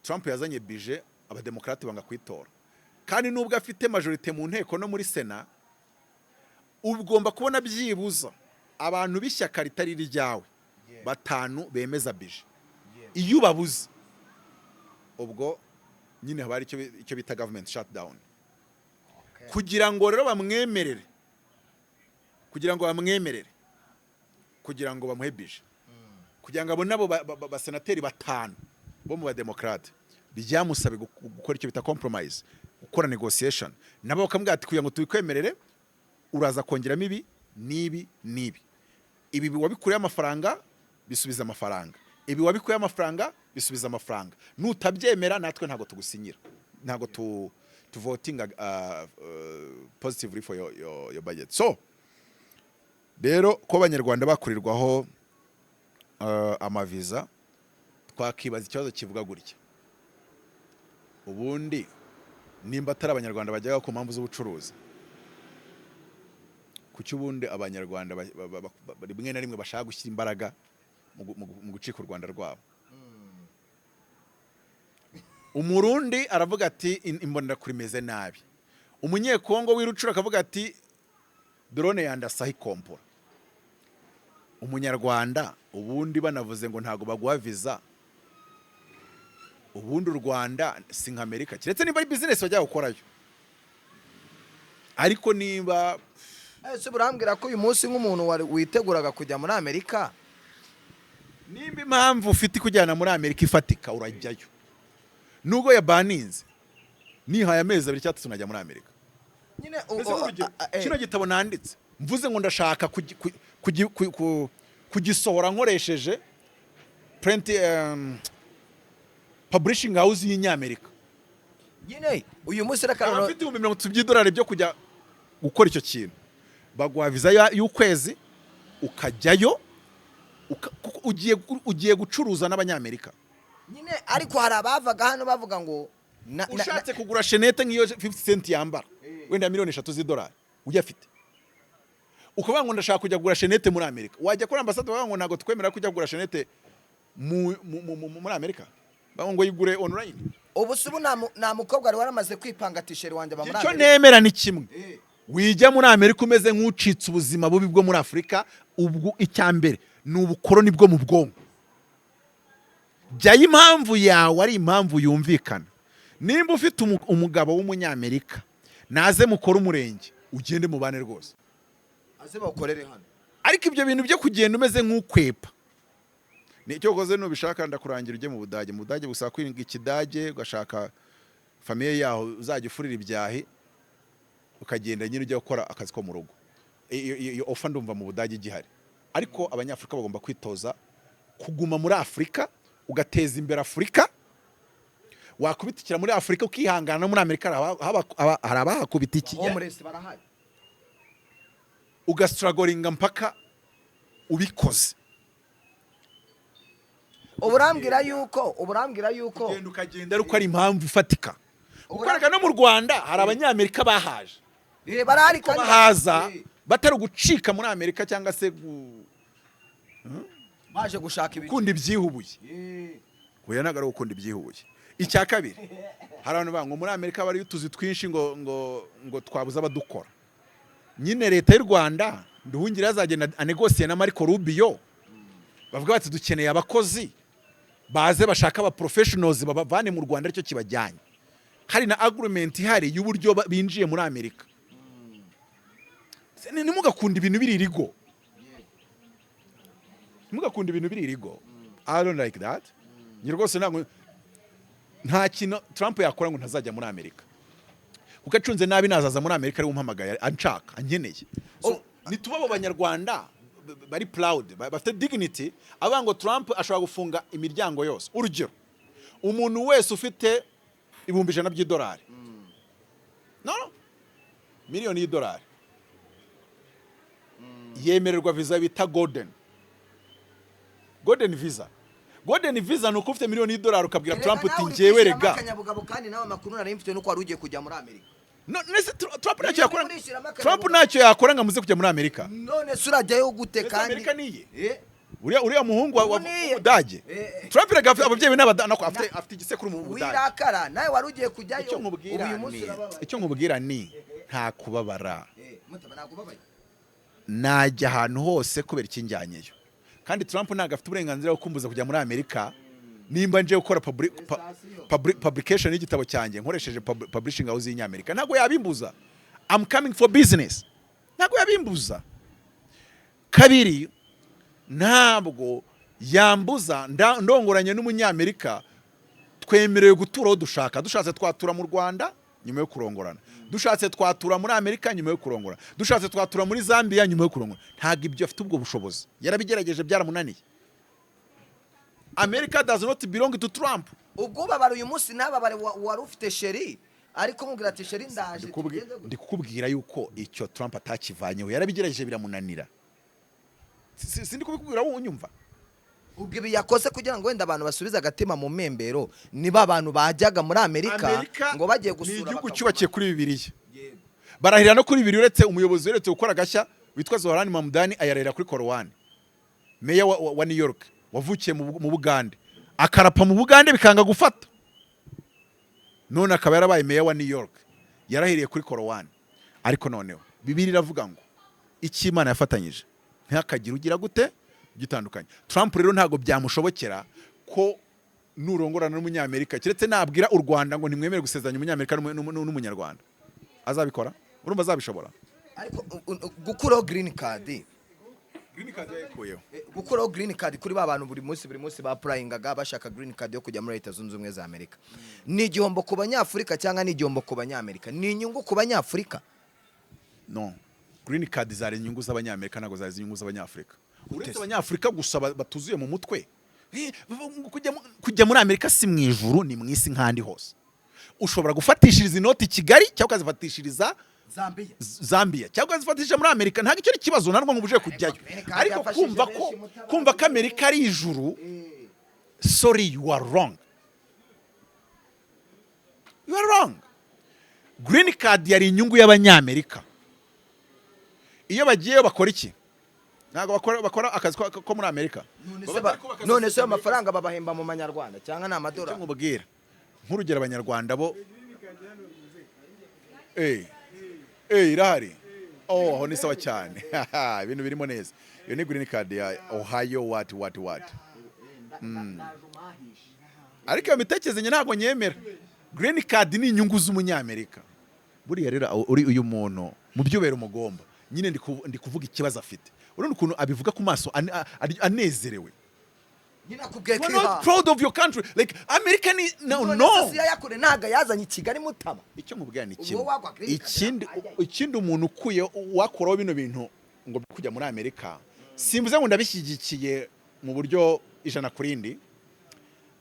Trump yazanye budget, Abademokarate banga kuyitora, kandi nubwo afite majorité mu nteko no muri Sena, ugomba kubona byibuza abantu b'ishyaka ritari iryawe batanu bemeza budget. Iyo ubabuze, ubwo nyine haba hari icyo bita government shutdown. Kugira ngo rero bamwemerere, kugira ngo bamuhe budget, kugira ngo abone abo basenateri batanu bo mu Bademokarate, byamusabe gukora icyo bita compromise, gukora negotiation nabo, bakamubwira ati: "Kugira ngo tubikwemerere, uraza kongeramo ibi n'ibi n'ibi. Ibi wabikuyeho amafaranga, bisubiza amafaranga. Ibi wabikuyeho amafaranga, bisubiza amafaranga. Nutabyemera, natwe ntabwo tugusinyira, ntabwo tu tuvotinga positively for your budget." So rero ko Abanyarwanda bakurirwaho amaviza, twakibaza ikibazo kivuga gutya: ubundi nimba atari Abanyarwanda bajyaga ku mpamvu z'ubucuruzi, kuki ubundi Abanyarwanda rimwe na rimwe bashaka gushyira imbaraga mu gucika u Rwanda rwabo? Umurundi aravuga ati: "Imbonerakure imeze nabi." Umunyekongo w'irucura akavuga ati: "Drone yandasaho ikompora." Umunyarwanda ubundi banavuze ngo ntabwo baguha viza, ubundi u Rwanda si nka Amerika, keretse niba ari business bajya gukorayo. Ariko niba Ese burambwira ko uyu munsi nk'umuntu witeguraga kujya muri Amerika, nimba impamvu ufite ikujyana muri Amerika ifatika, urajyayo. Nubwo yabaninze, nihaye amezi 2 cyangwa 3 najya muri Amerika. Nyine Mbese nk'urugero, kino gitabo nanditse, mvuze ngo ndashaka kugisohora nkoresheje print publishing house y'Inyamerika, Nyine uyu munsi reka nkaba mfite 30,000 by'idolari byo kujya gukora icyo kintu, baguha viza y'ukwezi ukajyayo, kuko ugiye gucuruza n'Abanyamerika. Nyine ariko hari abavaga hano bavuga ngo Ushatse kugura chaînette nk'iyo 50 Cent yambara, wenda miliyoni 3 z'idolari uyafite, ukavuga ngo ndashaka kujya kugura chaînette muri Amerika, wajya kuri ambasade bavuga ngo ntabwo twemerera kujya kugura chaînette muri Amerika, bavuga ngo yigure online. Ubu se ubu nta mukobwa wari waramaze kwipanga ati: "Chéri wanjye aba muri Icyo Amerika"? nemera ni kimwe: wijya muri Amerika umeze nk'ucitse ubuzima bubi bwo muri Afurika. Ubwo icya mbere ni ubukoroni bwo mu bwonko. Jyayo impamvu yawe ari impamvu yumvikana. Nimba ufite umugabo w'Umunyamerika, naze mukore umurenge, ugende mubane rwose. Aze bawukorere hano. Ariko ibyo bintu byo kugenda umeze nk'ukwepa ni icyo ukoze. Nubishaka ndakurangira ujye mu Budage. Mu Budage gusaba kwiga Ikidage, ugashaka famille yaho uzajya ufurira ibyahi, ukagenda nyine ujya gukora akazi ko mu rugo. Iyo offer ndumva mu Budage igihari. Ariko Abanyafurika bagomba kwitoza kuguma muri Afurika, ugateza imbere Afurika. Wakubitikira muri Afurika ukihangana, no muri Amerika hari abahakubitikiye. Homeless barahari. Ugastrugglinga mpaka ubikoze. Ubu urambwira yuko Ugenda, ukagenda ariko ari impamvu ifatika. Kuko no mu Rwanda hari Abanyamerika bahaje. Barahari Ko kandi bahaza batari ugucika muri Amerika cyangwa se baje gushaka ibintu. Gukunda ibyihubuye. Oya, ntabwo ari ugukunda ibyihubuye. Icya kabiri, hari abantu bavuga ngo muri Amerika bariyo utuzi twinshi, ngo twabuze abadukora. Nyine leta y'u Rwanda, Nduhungire azagenda anegosiye na Marco Rubio, bavuga bati: "Dukeneye abakozi, baze bashaka aba professionals babavane mu Rwanda." Aricyo kibajyanye. Hari na agreement ihari y'uburyo binjiye muri Amerika. Ntimugakunda ibintu biri illegal, ntimugakunda ibintu biri illegal. I don't like that. Njye rwose ntabwo, nta kintu Trump yakora ngo ntazajya muri Amerika, kuko acunze nabi nazaza muri Amerika ari we umpamagaye, anshaka, ankeneye. So, nituba abo Banyarwanda bari proud, bafite dignity, avuga ngo Trump ashobora gufunga imiryango yose. Urugero, umuntu wese ufite 100,000 by'idolari, no, miliyoni y'idolari, yemererwa visa bita golden visa. Golden visa ni uko ufite miliyoni y'idolari ukabwira Trump uti: "Njyewe rega." Akanyabugabo. Kandi nawe amakuru nari mfite nuko wari ugiye kujya muri Amerika. No, nese Trump ntacyo yakora? Murishyiramo Trump akanyabugabo. ntacyo yakora ngo amuze kujya muri Amerika. None se urajyayo gute? Ndetse Kandi Amerika niye. Uriya muhungu wa Ubu niye. w'Umudage. Trump rega afite ababyeyi be nako afite igisekuru mu Budage. Wirakara, nawe wari ugiye kujyayo. Icyo nkubwira Ubu uyu munsi ni urababaye. Icyo nkubwira ni nta kubabara. Mutaba, ntabwo ubabaye. Najya ahantu hose kubera ikinjyanyeyo. Kandi Trump ntabwo afite uburenganzira bwo kumbuza kujya muri Amerika nimba nje gukora publication y'igitabo cyanjye nkoresheje publishing house y'Inyamerika. Ntabwo yabimbuza. I'm coming for business, ntabwo yabimbuza. Kabiri, ntabwo yambuza ndongoranye n'Umunyamerika. Twemerewe gutura aho dushaka. Dushatse twatura mu Rwanda nyuma yo kurongorana, dushatse twatura muri Amerika nyuma yo kurongora, dushatse twatura muri Zambia nyuma yo kurongora. Ntabwo ibyo afite ubwo bushobozi. Yarabigerageje, byaramunaniye. America does not belong to Trump. Ubwo ubabara uyu munsi ntababare wari ufite chéri, ariko mubwira ati: "Chéri, ndaje." Tugende gutya. Ndi kukubwira yuko icyo Trump atakivanyeho. Yarabigerageje biramunanira. Sindi kubikubwira wowe unyumva. Ubwo ibi yakoze kugira ngo wenda abantu basubize agatima mu membero, niba abantu bajyaga muri Amerika Amerika ngo bagiye ni gusura igihugu bakaguma. cyubakiye kuri Bibiliya. Barahirira no kuri Bibiliya, uretse umuyobozi uretse gukora agashya witwa Zohran Mamdani, ayarahira kuri Korowani. Meya wa New York wavukiye mu Bugande, akarapa mu Bugande bikanga gufata, none akaba yarabaye meya wa New York, yarahiriye kuri Korowani. Ariko noneho Bibiliya iravuga ngo icyo Imana yafatanyije ntihakagire ugira gute gitandukanye. Trump rero ntabwo byamushobokera ko nurongorana n'Umunyamerika, keretse nabwira u Rwanda ngo ntimwemere gusezeranya Umunyamerika n'Umunyarwanda. Azabikora. Urumva azabishobora? Ariko gukuraho green card Green card yayikuyeho. Gukuraho green card kuri ba bantu buri munsi, buri munsi ba-applyingaga bashaka green card yo kujya muri Leta Zunze Ubumwe za Amerika, ni igihombo ku Banyafurika cyangwa ni igihombo ku Banyamerika? Ni inyungu ku Banyafurika? No, green card zari inyungu z'Abanyamerika, ntabwo zari inyungu z'Abanyafurika, uretse Abanyafurika gusa batuzuye mu mutwe. Kujya muri Amerika si mu ijuru, ni mu isi nk'ahandi hose. Ushobora gufatishiriza inoti i Kigali cyangwa ukazifatishiriza Zambia. Zambia cyangwa ukazifatisha muri Amerika. Ntabwo icyo ari ikibazo, ntabwo nkubuje kujyayo. Green card Ariko yafashije kumva ko benshi, Mutabazi. kumva ko Amerika ari ijuru, sorry, you are wrong, you are wrong. Green card yari inyungu y'Abanyamerika. Iyo bagiyeyo bakora iki? Ntabwo bakora akazi ko muri Amerika. None Baba se bari kubaka none se ayo sosiyete. mafaranga babahemba mu manyarwanda cyangwa ni Icyo amadolari? nkubwira, nk'urugero, Abanyarwanda bo irahari. Oh, aho ni sawa cyane, ibintu birimo neza. Iyo ni green card ya Ohio, what what what. Ariko iyo mitekerereze njye ntabwo nyemera. Green card ni inyungu z'Umunyamerika. Buriya rero uri uyu muntu mu byubera umugomba nyine, ndi kuvuga ikibazo afite. Urabona ukuntu abivuga ku maso anezerewe. Nyine akubwiye ko You are not proud of your country, like America ni no None no. se si yayakure? Ntabwo yazanye i Kigali, Mutaba. Icyo nkubwira ni Ubwo kimwe. wagwa green card Ikindi, ntabwo ikindi, umuntu ukuye wakuraho bino bintu ngo kujya muri Amerika, simvuze ngo ndabishyigikiye mu buryo ijana ku rindi,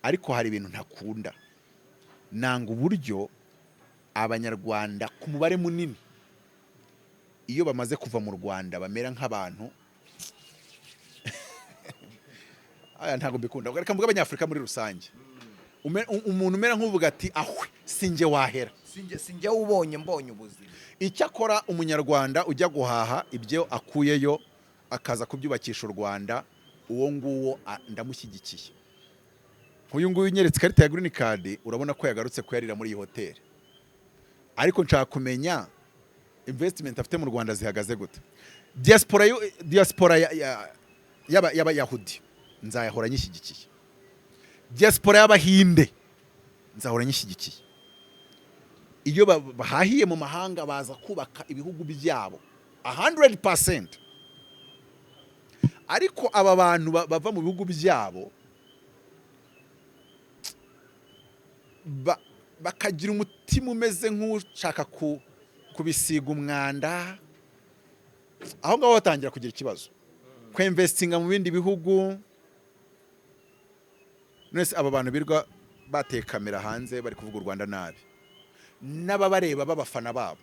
ariko hari ibintu ntakunda. Nanga uburyo Abanyarwanda ku mubare munini iyo bamaze kuva mu Rwanda bamera nk'abantu aya, ntabwo mbikunda. Reka mvuge Abanyafurika muri rusange. Umuntu umera nk'uvuga ati: "Ahwe, sinjye wahera." Sinjye ubonye, mbonye ubuzima. Icyakora Umunyarwanda ujya guhaha ibyo akuyeyo akaza kubyubakisha u Rwanda, uwo nguwo ndamushyigikiye. Nk'uyu nguyu unyeretse ikarita ya green card, urabona ko yagarutse kuyarira muri iyi hoteli, ariko nshaka kumenya investment afite mu Rwanda zihagaze gute. Diaspora y'Abayahudi nzayahora nyishyigikiye, diaspora y'Abahinde nzahora nyishyigikiye. Iyo bahahiye mu mahanga baza kubaka ibihugu byabo 100%. Ariko aba bantu bava mu bihugu byabo bakagira umutima umeze nk'ushaka kubisiga umwanda, aho ngaho batangira kugira ikibazo kwinvestinga mu bindi bihugu. None aba bantu birirwa bateye kamera hanze bari kuvuga u Rwanda nabi n'ababareba b'abafana babo,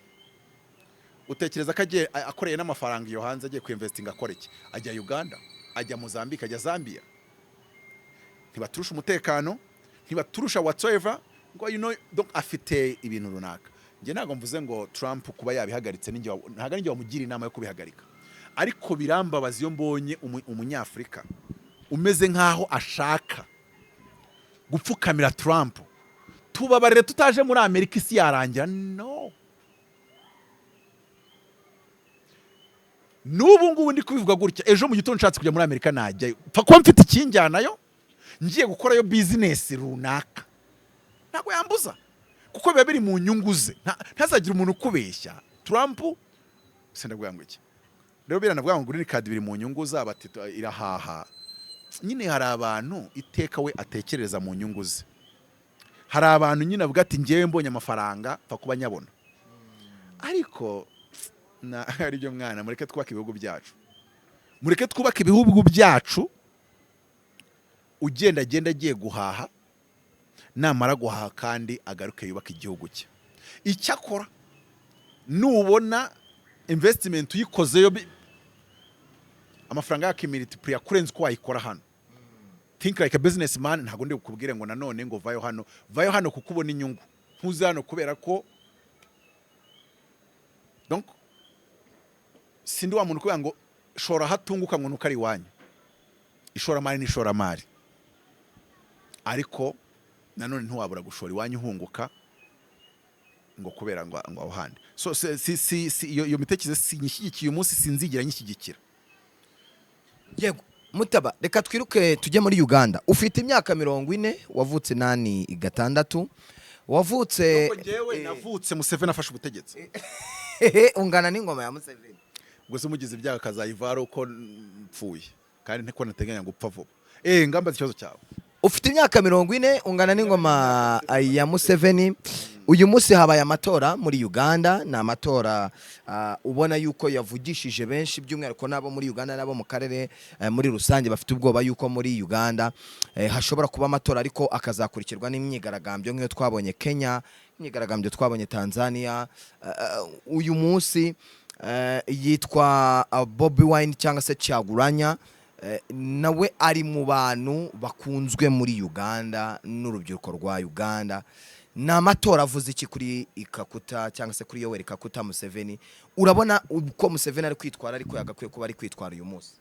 utekereza ko agiye akoreye n'amafaranga iyo hanze, agiye kwinvestinga akora iki? Ajya Uganda, ajya Mozambique, ajya Zambia. Ntibaturusha umutekano, ntibaturusha whatsoever ngo donc afite ibintu runaka. Njye ntabwo mvuze ngo Trump kuba yabihagaritse ninjye ntabwo ari njye wamugira inama yo kubihagarika, ariko birambabaza iyo mbonye Umunyafurika umeze nk'aho ashaka gupfukamira Trump: "Tubabarire, tutaje muri Amerika isi yarangira." No, n'ubu ngubu ndi kubivuga gutya, ejo mu gitondo nshatse kujya muri Amerika najyayo, pfa kuba mfite ikinjyanayo, ngiye gukorayo business runaka, ntabwo yambuza kuko biba biri mu nyungu ze. Ntazagire umuntu ukubeshya. Trump se ndavuga ngo iki? Rero biranavuga ngo green card biri mu nyungu zabo, ati irahaha nyine. Hari abantu iteka we atekereza mu nyungu ze, hari abantu nyine avuga ati: "Ngewe mbonye amafaranga pfa kuba nyabona." Ariko na aribyo mwana, mureke twubake ibihugu byacu, mureke twubake ibihugu byacu. Ugenda agenda agiye guhaha, namara guhaha kandi agaruke yubake igihugu cye. Icyakora nubona investment uyikozeyo amafaranga yakimultipliya kurenza uko wayikora hano, think like a businessman. Ntabwo ndi bukubwire ngo nanone ngo vayo hano, vayo hano kuko ubona inyungu, ntuze hano kubera ko. Donc sindi wa muntu kubera ngo shora hatunguka ngo nuko ari iwanyu. Ishoramari ni ishoramari, ariko nanone ntiwabura gushora iwanyu uhunguka ngo kubera ngo aho handi. So si iyo mitekerereze sinyishyigikiye umunsi, sinzigera nyishyigikira. Yego Mutaba, reka twiruke tujye muri Uganda. Ufite imyaka 40, wavutse 86, wavutse Nuko njyewe navutse Museveni afashe ubutegetsi. Ungana n'ingoma ya Museveni. Ubwo se umugize ibyago akazayivara uko mpfuye, kandi ntiko nateganya gupfa vuba. Ngamba ikibazo cyawe. Ufite imyaka 40, ungana n'ingoma ya Museveni. Uyu munsi habaye amatora muri Uganda. Ni amatora ubona yuko yavugishije benshi, by'umwihariko n'abo muri Uganda n'abo mu karere muri rusange. Bafite ubwoba yuko muri Uganda hashobora kuba amatora ariko akazakurikirwa n'imyigaragambyo nk'iyo twabonye Kenya, imyigaragambyo twabonye Tanzania. Uyu munsi yitwa Bobi Wine cyangwa se Kyagulanyi, nawe ari mu bantu bakunzwe muri Uganda n'urubyiruko rwa Uganda. Ni amatora avuze iki kuri Kaguta cyangwa se kuri Yoweri Kaguta Museveni? Urabona uko Museveni ari kwitwara, ariko yagakwiye kuba ari kwitwara uyu munsi?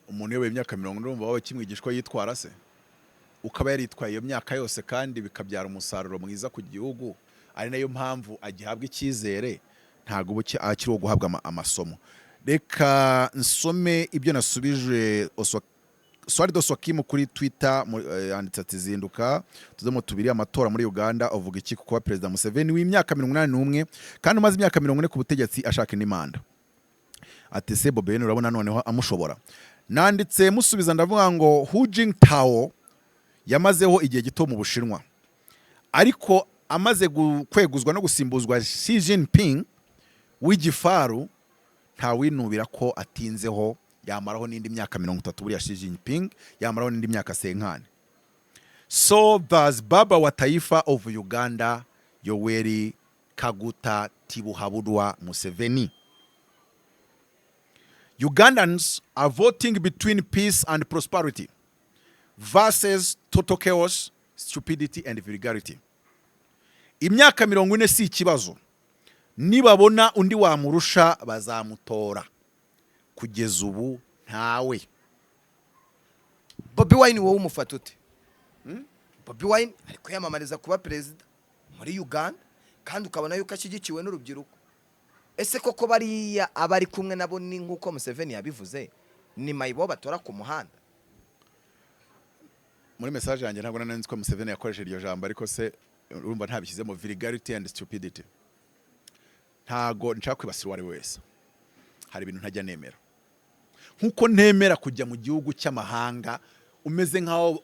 Umuntu uyoboye imyaka 40, urumva wowe kimwigishwa yitwara se, ukaba yaritwaye iyo myaka yose kandi bikabyara umusaruro mwiza ku gihugu, ari nayo mpamvu agihabwa icyizere, ntabwo uba akiri uwo guhabwa amasomo. Reka nsome ibyo nasubije Swarido Swakimu kuri Twitter. Yanditse ati: "Zinduka tudomo tubiri, amatora muri Uganda, uvuga iki kuba Perezida Museveni w'imyaka 81 kandi umaze imyaka 40 ku butegetsi ashaka indi manda?" Ati: "Se Bobi Wine urabona noneho amushobora?" Nanditse musubiza, ndavuga ngo Hu Jintao yamazeho igihe gito mu Bushinwa, ariko amaze kweguzwa no gusimbuzwa Xi Jinping w'igifaru, ntawinubira ko atinzeho, yamaraho n'indi myaka 30. Buriya Xi Jinping yamaraho n'indi myaka 50. So does Baba wa Taifa of Uganda, Yoweri Kaguta Tibuhaburwa Museveni. Ugandans are voting between peace and prosperity versus total chaos, stupidity and vulgarity. Imyaka 40 si ikibazo. Nibabona undi wamurusha bazamutora. Kugeza ubu ntawe. Bobi Wine wowe umufata ute? Bobi Wine ari kwiyamamariza kuba perezida muri Uganda, kandi ukabona yuko ashyigikiwe n'urubyiruko. Ese koko bariya abari kumwe nabo ni nk'uko Museveni yabivuze, ni mayibo batora ku muhanda? Muri message yanjye ntabwo nari nzi ko Museveni yakoresheje iryo jambo, ariko se urumva ntabishyizemo vulgarity and stupidity? Ntago nshaka kwibasira uwo ari we wese. Hari ibintu ntajya nemera, nkuko ntemera kujya mu gihugu cy'amahanga umeze nkaho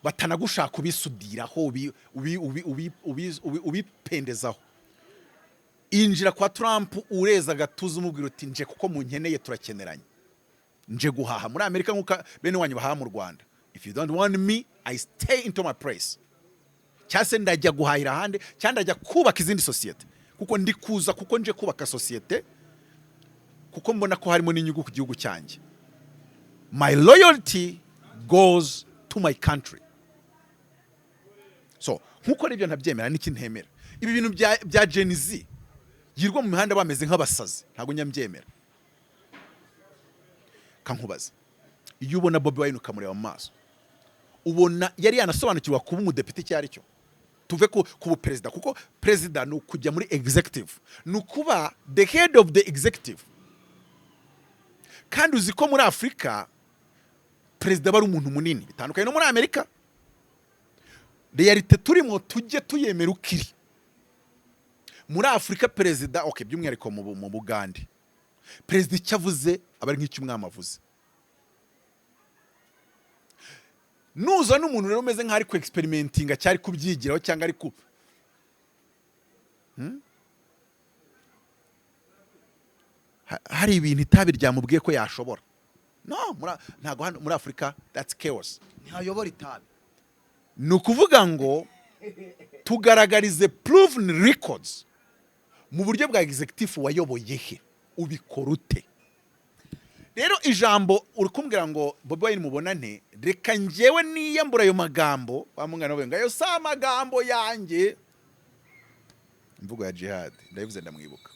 batanagushaka, ubisudiraho, ubipendezaho. Injira kwa Trump ureza agatuza, umubwira uti: "Nje kuko munkeneye, turakeneranye, nje guhaha muri Amerika nkuko bene wanyu bahaha mu Rwanda. If you don't want me, I stay into my place, cyangwa se ndajya guhahira ahandi, cyangwa ndajya kubaka izindi sosiyete, kuko ndi kuza kuko nje kubaka sosiyete, kuko mbona ko harimo n'inyungu ku gihugu cyanjye. My loyalty goes to my country." So nkuko nibyo ntabyemera, n'iki ntemera, ibi bintu bya Gen Z yirwa mu mihanda bameze nk'abasazi, ntabwo njya mbyemera. Kankubaza, iyo ubona Bobi Wine ukamureba mu maso, ubona yari yanasobanukirwa kuba umudepite icyo ari cyo? Tuve ku buperezida, kuko perezida ni ukujya muri executive, ni ukuba the head of the executive. Kandi uzi ko muri Afurika perezida aba ari umuntu munini, bitandukanye no muri Amerika. Réalité turimo tujye tuyemera ukiri muri Afurika, perezida, okay, by'umwihariko mu Bugande, perezida icyo avuze aba ari nk'icyo umwami avuze. Nuza n'umuntu rero umeze nk'aho ari ku experimentinga cyangwa ari kubyigiraho cyangwa ari ku Hari ibintu itabi ryamubwiye ko yashobora. No ntabwo hano muri Afurika, that's chaos. Ntayobora itabi. Ni ukuvuga ngo tugaragarize proven records mu buryo bwa executive, wayoboye he, ubikora ute? Rero ijambo uri kumbwira ngo Bobi Wine mubona nte, reka njyewe niyambura ayo magambo. Bamungana ngo ayo si amagambo yanjye, imvugo ya Jihad ndayivuze, ndamwibuka.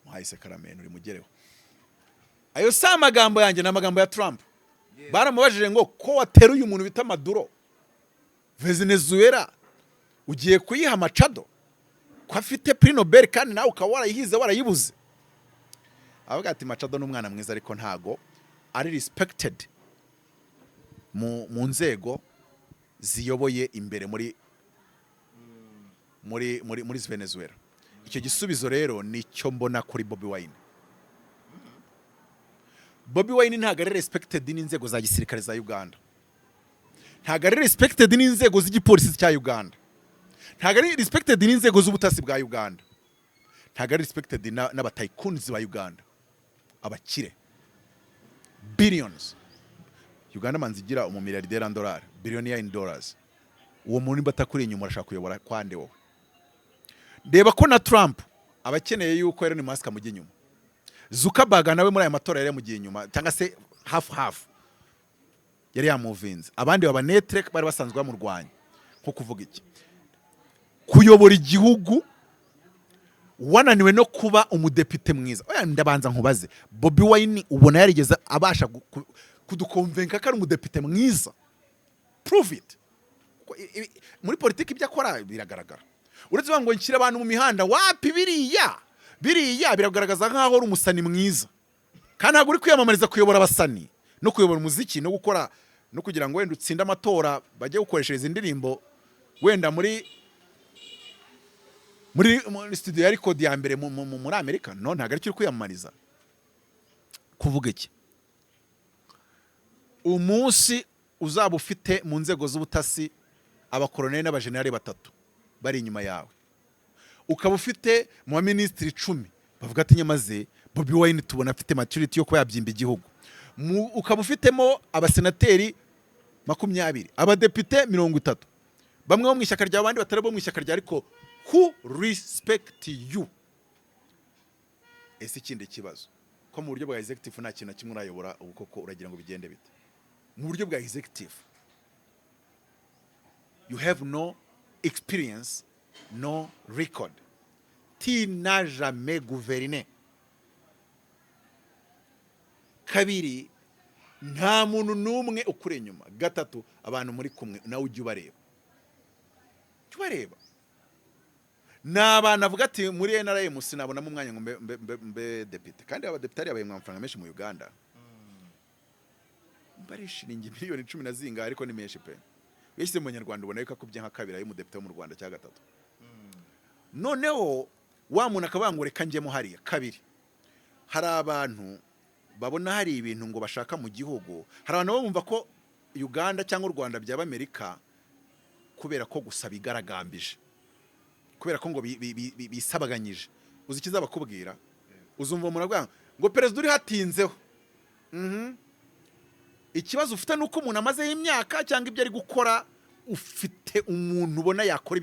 Muhayise karameni uri mugereho. Ayo si amagambo yanjye, ni amagambo ya Trump. Baramubajije ngo: "Ko wateruye umuntu bita Maduro, Venezuela ugiye kuyiha Machado ko afite prix Nobel kandi nawe ukaba warayihize warayibuze?" Avuga ati: "Machado ni umwana mwiza, ariko ntago ari respected mu nzego Ziyoboye imbere muri Venezuela. Icyo gisubizo rero nicyo mbona kuri Bobi Wine. Bobi Wine ntabwo ari respected n'inzego za gisirikare za Uganda, ntabwo ari respected n'inzego z'igipolisi cya Uganda, ntabwo ari respected n'inzego z'ubutasi bwa Uganda, ntabwo ari respected n'abatycoons ba Uganda, abakire billions. Uganda manzi igira umumiliyarderi en dollar, billionaire in dollars. Uwo muntu nimba atakuri inyuma, urashaka kuyobora kwande wowe? Reba ko na Trump aba akeneye yuko Elon Musk amujya inyuma. Zuckerberg nawe muri aya matora yari yamugiye inyuma, cyangwa se hafu hafu yari yamuvinze. Abandi baba neutre, bari basanzwe bamurwanya. Nko kuvuga iki? Kuyobora igihugu wananiwe no kuba umudepite mwiza. Oya, ndabanza nkubaze: Bobi Wine ubona yarigeze abasha kuduconvinca ko ari umudepite mwiza? Prove it. Kuko muri politiki ibyo akora biragaragara. Uretse kuvuga ngo nshyire abantu mu mihanda, wapi, biriya biragaragaza nk'aho uri umusani mwiza, kandi ntabwo uri kwiyamamariza kuyobora abasani no kuyobora umuziki no gukora no kugira ngo wenda utsinde amatora, bajye gukoreshereza indirimbo wenda muri studio ya record ya mbere muri Amerika. No, ntabwo aricyo uri kwiyamamariza. Kuvuga iki? Umunsi uzaba ufite mu nzego z'ubutasi abakoroneli n'abajenerali batatu bari inyuma yawe, ukaba ufite mu baminisitiri 10 bavuga ati: "Nyamaze Bobi Wine tubona afite maturity yo kuba yabyimba igihugu," ukaba ufitemo abasenateri 20, abadepite 30, bamwe bo mu ishyaka ryawe, abandi batari bo mu ishyaka ryawe, ariko who respect you. Ese ikindi kibazo, ko mu buryo bwa executive nta kintu na kimwe urayobora, ubu koko uragira ngo bigende bite? Mu buryo bwa executive you have no experience, no record, tu n'as jamais gouverné. Kabiri, nta muntu n'umwe ukuri inyuma. Gatatu, abantu muri kumwe nawe ujya ubareba, ujya ubareba. Ni abantu avuga ati: "Muri NRM sinabonamo umwanya ngo mbe depite." Kandi abadepite hariya bahembwa amafaranga menshi mu Uganda, bari shiringi miliyoni cumi na zingahe, ariko ni menshi pe. Iyo ushyize mu Banyarwanda ubona yuko akubye nka kabiri ay'umudepite wo mu Rwanda cya gatatu. Noneho wa muntu akavuga ngo: "Reka njyemo hariya." Kabiri, hari abantu babona hari ibintu ngo bashaka mu gihugu. Hari abantu baba bumva ko Uganda cyangwa u Rwanda byaba Amerika kubera ko gusa bigaragambije, kubera ko ngo bisabaganyije. Uzi ikizabakubwira? Uzumva umuntu avuga ngo perezida uri hatinzeho. Ikibazo ufite ni uko umuntu amazeho imyaka cyangwa ibyo ari gukora, ufite umuntu ubona yakora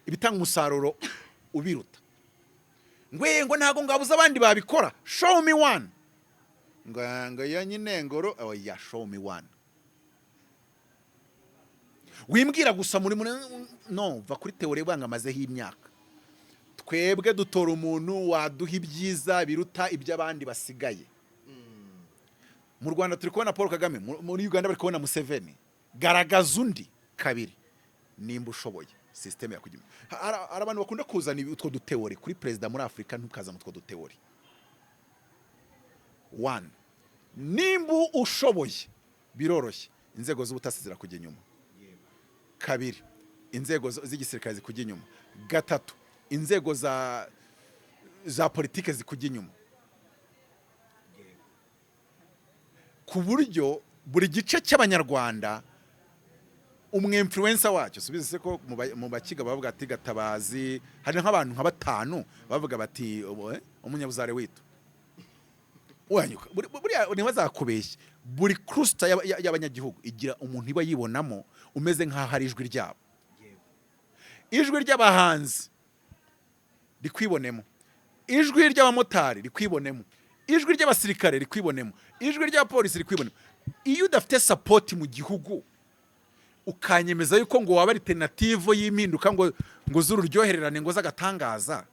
ibitanga umusaruro ubiruta. Ngo ntabwo ngabuze abandi babikora. Show me one. Ngo yo nyine ngoro, oya, show me one. Wimbwira gusa muri no va kuri théorie banga amazeho imyaka. Twebwe dutora umuntu waduha ibyiza biruta iby'abandi basigaye. Mu Rwanda turi kubona Paul Kagame, muri Uganda bari kubona Museveni. Garagaza undi. Kabiri, nimba ushoboye, système yakujya. Hari abantu bakunda kuzana utwo duthéorie kuri perezida muri Afurika. Ntukazane utwo duthéorie. One, nimba ushoboye, biroroshye, inzego z'ubutasi zirakujya inyuma. Kabiri, inzego z'igisirikare zikujya inyuma. Gatatu, inzego za politike zikujya inyuma, ku buryo buri gice cy'Abanyarwanda umwinfluencer wacyo. Subize se ko mu Bakiga bavuga ati Gatabazi, hari nk'abantu nka batanu bavuga bati: "Umunyabuzare witu wanyuka." Buriya ntibazakubeshye, buri cluster y'abanyagihugu igira umuntu iba yibonamo umeze nk'aho ari ijwi ryabo. Ijwi ry'abahanzi rikwibonemo, ijwi ry'abamotari rikwibonemo, ijwi ry'abasirikare rikwibonemo, ijwi ry'abapolisi rikwibonemo. Iyo udafite support mu gihugu, ukanyemeza yuko ngo waba alternative y'impinduka, ngo z'ururyohererane, ngo z'agatangaza,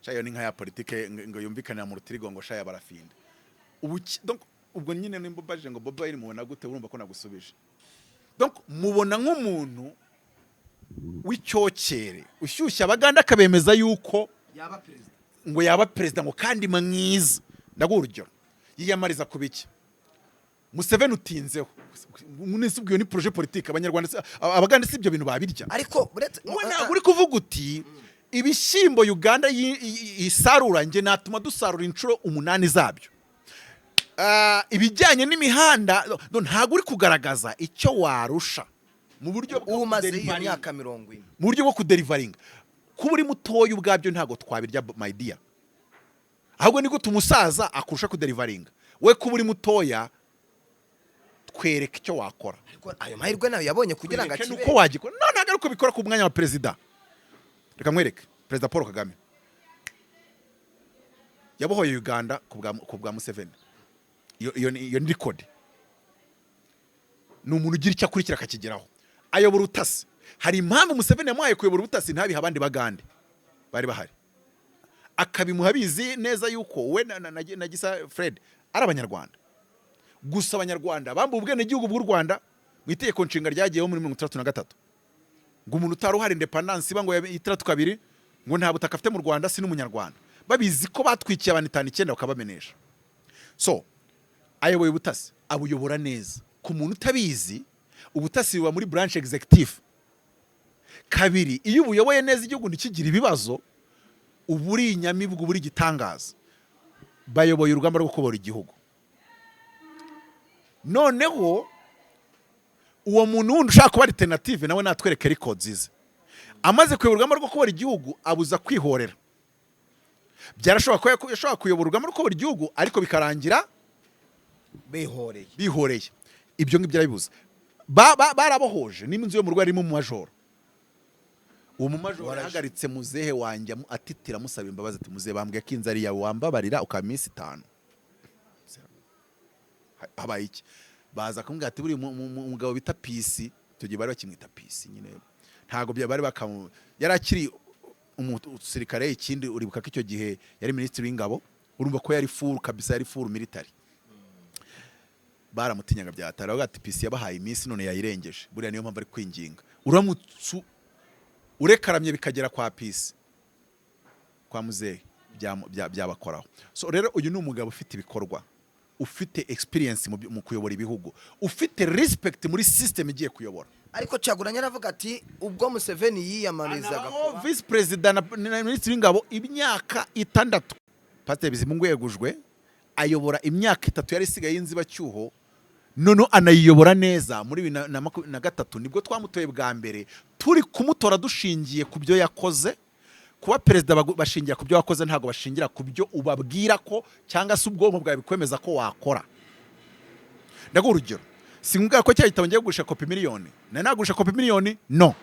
shayo ni nka ya politike ngo yumvikanira mu rutirigongo, shaya barafinda. Ubu donc ubwo nyine nimba ubajije ngo Bobi Wine mubona gute, urumva ko nagusubije. Donc mubona nk'umuntu w'icyokere ushyushya Abaganda, akabemeza yuko yaba perezida, ngo yaba perezida, ngo kandi mwiza. Ndaguha urugero: yiyamariza ku biki? Museveni utinzeho. Nese ubwo iyo ni projet politique? Abanyarwanda Abagande si ibyo bintu babirya? Ariko uretse Wowe ntabwo uri kuvuga uti ibishyimbo Uganda isarura, njye natuma dusarura inshuro 8 zabyo. Ibijyanye n'imihanda no, ntabwo uri kugaragaza icyo warusha mu buryo bwo Umaze iyo kudeliveringa. myaka 40. Mu buryo bwo kudeliveringa, kuba uri mutoya ubwabyo ntabwo twabirya, my dear. Ahubwo ni gute umusaza akurusha kudeliveringa? We kuba uri mutoya, twereke icyo wakora. Ariko ayo mahirwe nayo yabonye kugira ngo Twereke akibe. nuko wagikora. No, ntabwo ari uko bikora ku mwanya wa perezida. Reka nkwereke, Perezida Paul Kagame yabohoye Uganda ku bwa Museveni. Iyo ni record. Ni umuntu ugira icyo akurikira akakigeraho. Ayobora ubutasi. Hari impamvu Museveni yamuhaye kuyobora ubutasi, ntabihe abandi Bagande bari bahari, akabimuha abizi neza yuko we na Gisa Fred ari Abanyarwanda. Gusa Abanyarwanda bambuwe ubwenegihugu bw'u Rwanda mu itegeko nshinga ryagiyeho muri 63, ngo umuntu utari uhari independence iba ngo 62, ngo nta butaka afite mu Rwanda, si n'Umunyarwanda, babizi ko batwikiye abantu itanu icyenda bakabamenesha. So ayoboye ubutasi, abuyobora neza. Ku muntu utabizi, ubutasi buba muri branch executive. Kabiri, iyo ubuyoboye neza, igihugu ntikigire ibibazo, uba uri inyamibwa, uba uri igitangaza. Bayoboye urugamba rwo kubohora igihugu. Noneho uwo muntu wundi ushaka kuba alternative nawe natwereke records ze. Amaze kuyobora urugamba rwo kubohora igihugu, abuza kwihorera. Byarashoboka ko yashobora kuyobora urugamba rwo kubohora igihugu, ariko bikarangira Bihoreye. bihoreye. Ibyo ngibyo arabibuza. Barabohoje nimba inzu yo mu rugo yarimo umumajoro, uwo mumajoro yahagaritse muzehe wanjye, atitira, amusaba imbabazi, ati: "Muzehe, bambwiye ko inzu ari iyawe, wambabarira ukaba iminsi 5." Habaye iki? Baza kumubwira ati buriya umugabo bita Pisi, icyo gihe bari bakimwita Pisi nyine, ntabwo bari bakamu, yari akiri umusirikare. Ikindi, uribuka ko icyo gihe yari minisitiri w'ingabo, urumva ko yari full kabisa, yari full military. Baramutinyaga byatara. Bavuga ati: "Pisi yabahaye iminsi, none yayirengeje, buriya niyo mpamvu ari kwinginga." Uramutse urekaramye bikagera kwa Pisi, kwa muzehe, byabakoraho. So rero uyu ni umugabo ufite ibikorwa, ufite experience mu kuyobora ibihugu, ufite respect muri system igiye kuyobora. Ariko Kyagulanyi aravuga ati ubwo Museveni yiyamamarizaga Anabaho kuba vice perezida na minisitiri w'ingabo imyaka 6. Pasiteri Bizimungu yegujwe, ayobora imyaka 3 yari isigaye y'inzibacyuho, noneho anayiyobora neza. Muri 2023 nibwo twamutoye bwa mbere, turi kumutora dushingiye ku byo yakoze. Kuba perezida bashingira ku byo wakoze, ntabwo bashingira ku byo ubabwira ko cyangwa se ubwonko bwawe bikwemeza ko wakora. Ndaguha urugero: sinkubwira ko cya gitabo ngiye kugurisha kopi miliyoni, nari nagurisha kopi miliyoni? No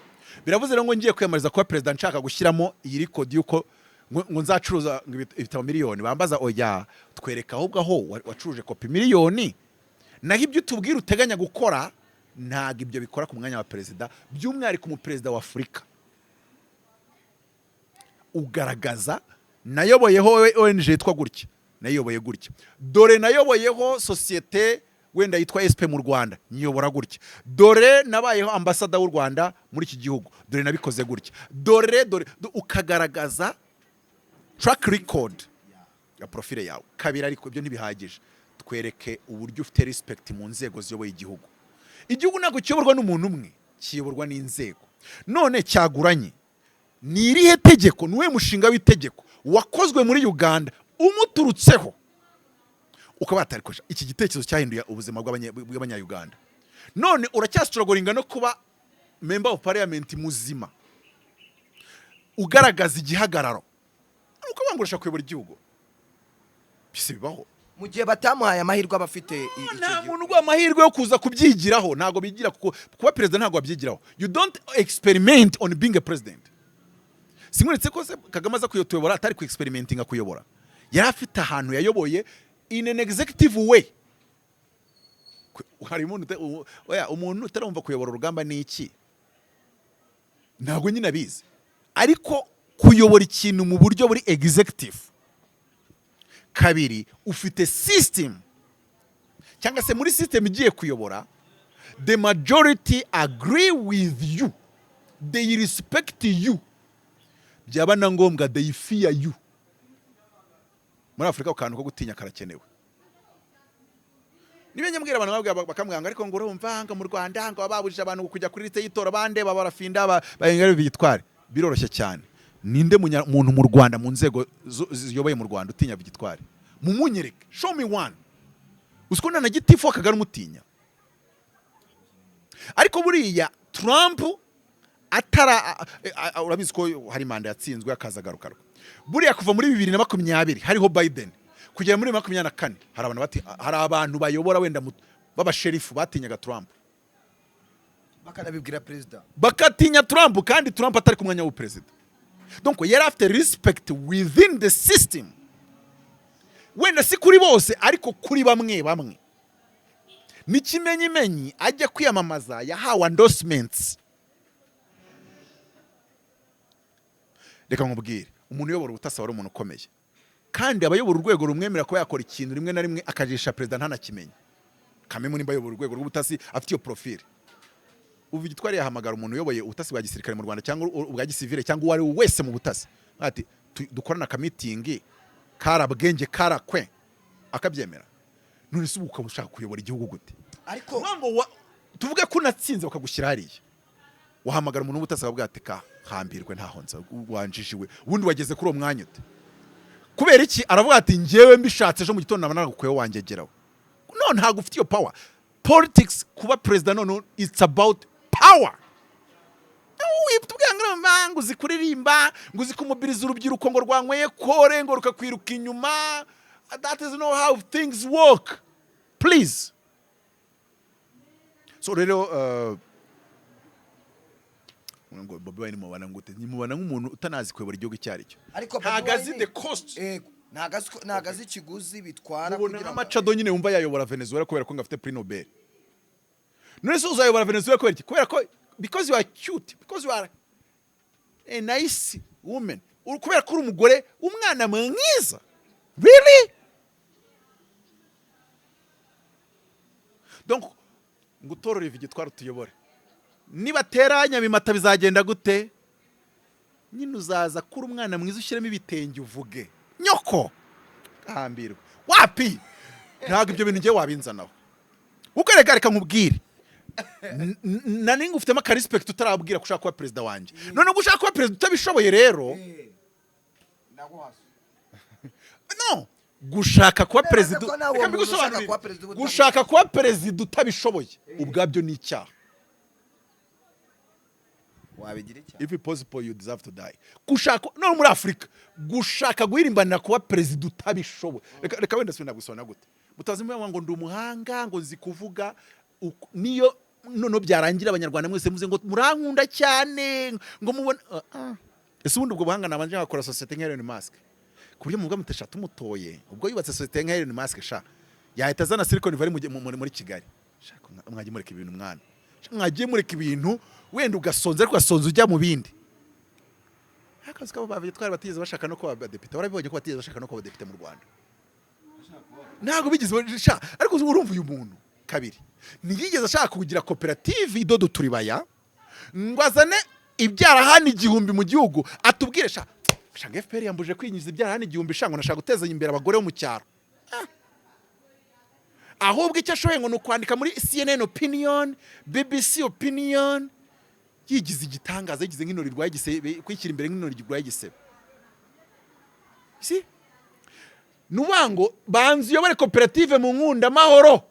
biravuze rero ngo ngiye kwiyamamariza kuba perezida, nshaka gushyiramo iyi record y'uko ngo nzacuruza ngo ibitabo miliyoni, bambaza: "Oya, twereka ahubwo aho wacuruje kopi miliyoni." Naho ibyo utubwira uteganya gukora, ntabwo ibyo bikora ku mwanya wa perezida, by'umwihariko umuperezida wa Afurika. Ugaragaza: nayoboyeho ONG yitwa gutya, nayoboye gutya, dore nayoboyeho sosiyete wenda yitwa SP mu Rwanda, nyiyobora gutya, dore nabayeho ambasada w'u Rwanda muri iki gihugu, dore nabikoze gutya, dore dore ukagaragaza track record ya profile yawe. Kabiri, ariko ibyo ntibihagije, twereke uburyo ufite respect mu nzego ziyoboye igihugu. Igihugu ntabwo kiyoborwa n'umuntu umwe, kiyoborwa n'inzego. None Kyagulanyi, ni irihe tegeko, ni uwuhe mushinga w'itegeko wakozwe muri Uganda umuturutseho ukaba watarikoresha? Iki gitekerezo cyahinduye ubuzima bw'Abanya-Uganda. None uracyastrugglinga no kuba member of parliament muzima ugaragaza igihagararo, uko ngo urashaka kuyobora igihugu? Bise bibaho? Mu gihe batamuhaye amahirwe aba afite icyo Nta gihe. muntu uguha amahirwe yo kuza kubyigiraho. Ntabwo bigira, kuko kuba perezida ntabwo babyigiraho. You don't experiment on being a president. Sinkuretse ko se Kagame aza kuyobora atari ku experimentinga kuyobora? Yari afite ahantu yayoboye in an executive way. Hari umuntu oya, umuntu utarumva kuyobora urugamba ni iki, ntabwo nyine abizi. Ariko kuyobora ikintu mu buryo buri executive. Kabiri, ufite system, cyangwa se muri system igiye kuyobora, the majority agree with you, they respect you, byaba na ngombwa they fear you. Muri Afurika ako kantu ko gutinya karakenewe. Niba nyambwira abantu babwira bakamwanga, ariko ngo urumva ngo mu Rwanda ngo babujije abantu kujya kuri liste y'itora, bande barafinda bahenga Victoire. Biroroshye cyane. Ninde muntu mu Rwanda, mu nzego ziyoboye mu Rwanda, utinya Victoire? Mumunyereke, show me one. Uziko nta na gitifu w'akagari umutinya? Ariko buriya Trump atara urabizi ko hari manda yatsinzwe akaza agaruka. Buriya kuva muri 2020 hariho Biden kugera muri 2024, hari abantu bati, hari abantu bayobora wenda b'abasherifu batinyaga Trump. Bakanabibwira perezida. Bakatinya Trump kandi Trump atari ku mwanya w'uperezida. Donc yari afite respect within the system, wenda si kuri bose ariko kuri bamwe bamwe. N'ikimenyimenyi, ajya kwiyamamaza yahawe endorsements. Reka nkubwire, umuntu uyobora ubutasi aba ari umuntu ukomeye, kandi abayobora urwego rumwemerera kuba yakora ikintu rimwe na rimwe akajisha perezida ntanakimenye. Kamemu nimba ayobora urwego rw'ubutasi, afite iyo profile, ubu Victoire yahamagara umuntu uyoboye ubutasi bwa gisirikare mu Rwanda cyangwa ubwa gisivile cyangwa uwo ari we wese mu butasi, ati: "Dukorane akamitingi karabwenge karakwe," akabyemera. None se ubu ukaba ushaka kuyobora igihugu gute? Ariko Ngo tuvuge ko unatsinze bakagushyira hariya, wahamagara umuntu w'ubutasi akavuga ati: "Ka hambirwe, ntaho nza, wanjijiwe." Ubundi wageze kuri uwo mwanya ute? Kubera iki? Aravuga ati: "Njyewe mbishatse ejo mu gitondo naba naragukuyeho, wangegeraho." No, ntabwo ufite iyo power. Politics, kuba perezida none, it's about power. Tubwira ngo ngo uzi kuririmba, ngo uzi kumobiriza urubyiruko ngo rwanyweye kore, ngo rukakwiruka inyuma. That is not how things work, please. So rero ngo Bobi Wine mubana ngute? Nimubana nk'umuntu utanazi kuyobora igihugu icyo ari cyo. Ariko Bobi Ntago azi Wine- the cost. Ntago azi ikiguzi bitwara Ubona kugira nka ngo Machado nyine wumva yayobora Venezuela kubera ko ngo afite prix Nobel. None se uzayobora Venezuela kubera iki? Kubera ko because you are cute, because you are a nice woman, kubera ko uri umugore, umwana mwiza? Really? Donc ngo utorore Victoire utuyobore, nibatera Nyabimata bizagenda gute? Nyine uzaza kuri umwana mwiza, ushyiremo ibitenge, uvuge nyoko hambirwe. Wapi, ntabwo ibyo bintu ngiye wabinzanaho. Kuko reka nkubwire, nani ngufitemo aka respect utarabwira ko ushaka kuba perezida wanjye. None ubwo ushaka kuba perezida utabishoboye rero, Ndaguhasa. No gushaka kuba Neza perezida, ko nawe reka uwo muntu ushaka mbigusobanurire. kuba perezida uba Gushaka kuba perezida utabishoboye ubwabyo ni icyaha. Wabigira icyaha. If possible, you deserve to die. Gushaka no muri Afurika, gushaka guhirimbanira kuba perezida utabishoboye, reka wenda sinagusobanura gute, mutazi muvuga ngo ndi umuhanga, ngo nzi kuvuga, niyo noneho byarangira Abanyarwanda mwese muze ngo murankunda cyane, ngo mubone. Ese ubundi ubwo buhanga nabanje nkakora sosiyete nka Elon Musk, ku buryo muvuga muti: "Sha, tumutoye, ubwo yubatse sosiyete nka Elon Musk, sha, yahita azana Silicon Valley muri Kigali." Sha, mwagiye mureka ibintu mwana. Sha, mwagiye mureka ibintu, wenda ugasonza ariko ugasonza ujya mu bindi. Akazi kabo ba twari batigeze bashaka no kuba abadepite. Warabibonye ko batigeze bashaka no kuba abadepite mu Rwanda, ntabwo bigeze sha. Ariko urumva uyu muntu kabiri ntiyigeze ashaka kugira koperative idoda uturibaya ngo azane ibyarahani 1000 mu gihugu, atubwire: "Sha, shanga FPR yambuje kwinjiza ibyarahani 1000, sha, ngo nashaka guteza imbere abagore bo mu cyaro." Ahubwo icyo ashoboye ngo ni ukwandika muri CNN opinion, BBC opinion, yigize igitangaza, yigize nk'intori irwaye igisebe, kwishyira imbere nk'intori irwaye igisebe. Si ni ukuvuga ngo banza uyobore koperative mu Nkundamahoro,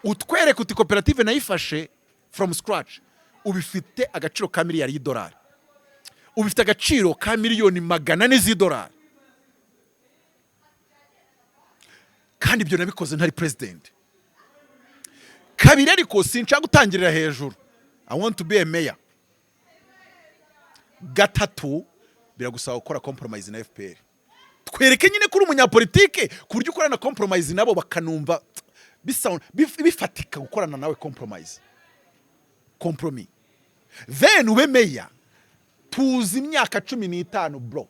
utwereke uti: "Koperative nayifashe from scratch, ubu ifite agaciro ka miliyari y'idolari, ubu ifite agaciro ka miliyoni 400 z'idolari, kandi ibyo nabikoze ntari president." Kabiri, ariko sinshaka gutangirira hejuru, I want to be a mayor. Gatatu, biragusaba gukora compromise na FPR. Twereke nyine ko uri umunyapolitike ku buryo ukorana compromise nabo bakanumva bifatika gukorana nawe compromise, compromis, then ube meya. Tuzi imyaka 15, bro,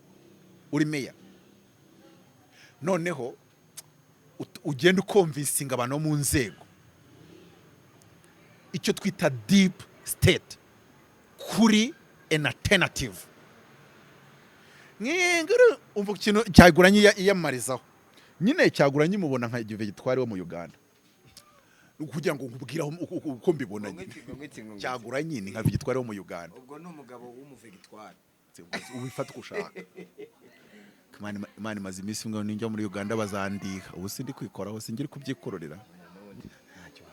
uri meya, noneho ugenda uconvincinga abantu bo mu nzego, icyo twita deep state, kuri an alternative. Mwenguru umva ikintu cyaguranye iyamamarizaho. Nyine Kyagulanyi mubona nka Victoire wo mu Uganda, kugira ngo nkubwire aho uko mbibona nyine. Kyagulanyi ni nka Victoire wo mu Uganda. Ubwo ni umugabo w'umuvegitwari. Ubifata uko ushaka. Imana imaze iminsi ngo ninjya muri Uganda bazandiha. Ubu sindi kwikoraho, singiri kubyikororera.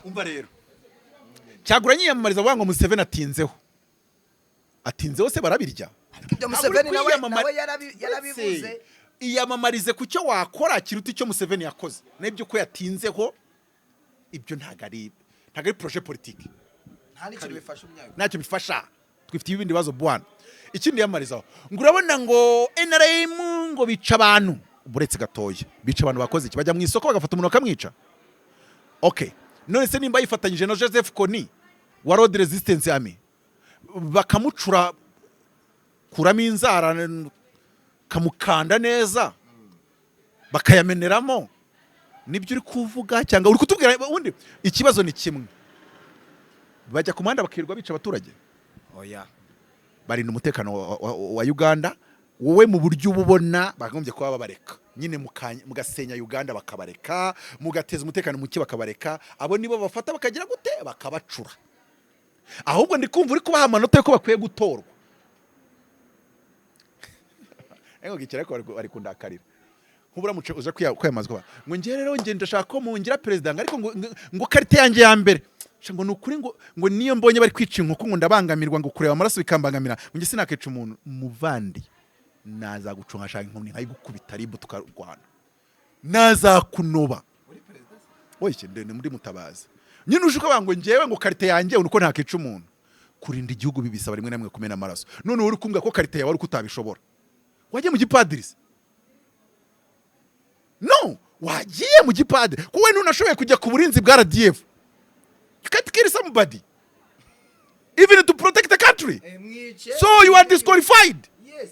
Umva rero, Kyagulanyi yiyamamariza avuga ngo Museveni atinzeho, atinzeho se barabirya? Ibyo Ntabwo uri Museveni nawe nawe yarabivuze. Uretse, iyamamarize ku cyo wakora kiruta icyo Museveni yakoze n'ibyo ko yatinzeho. Ibyo ntabwo ari projet politique. Nta n'ikintu bifasha umwaka. Ntacyo bifasha, twifitiye ibindi bibazo bwana. Ikindi yamamarizaho ngo urabona ngo NRM ngo bica abantu. Buretse gatoya, bica abantu bakoze iki? Bajya mu isoko bagafata umuntu bakamwica? Okay, none se nimba yifatanyije na Joseph Kony wa Lord Resistance Army, bakamucura kuramo inzara, kamukanda neza bakayameneramo, nibyo uri kuvuga cyangwa uri kutubwira? Ubundi ikibazo ni kimwe: bajya ku muhanda bakirirwa bica abaturage? Oya. Barinda umutekano wa Uganda. Wowe mu buryo uba ubona bakagombye kuba babareka nyine, mugasenya Uganda bakabareka, mugateza umutekano muke bakabareka. Abo nibo bafata bakagira gute? Bakabacura. Ahubwo ndi kumva uri kubaha amanota yuko bakwiye gutorwa. Ariko gikira ariko bari kundakarira. Nk'ubu uramutse uza kwiyamamazwa ngo njye rero njye ndashaka ko mungira perezida, ngo ariko ngo qualité yanjye ya mbere sha, ngo ni ukuri ngo niyo mbonye bari kwica inkoko ngo ndabangamirwa, ngo kureba amaraso bikambangamira, ngo njye sinakica umuntu. Muvandi, nazagucunga ashaka inkoni nkayigukubita ribu tukarwana, nazakunoba. Oye, ndende muri mutabazi nyine uje ukavuga ngo njyewe ngo qualité yanjye uko ntakica umuntu. Kurinda igihugu bibisaba rimwe na rimwe kumena amaraso. None uri kumbwira ko qualité yawe ari uko utabishobora, wajya mu gipadiri se? No wagiye mu gipadiri kuko we ntunashoboye kujya ku burinzi bwa RDF. You can't kill somebody even to protect the country. Mwice. So you are disqualified. Yes.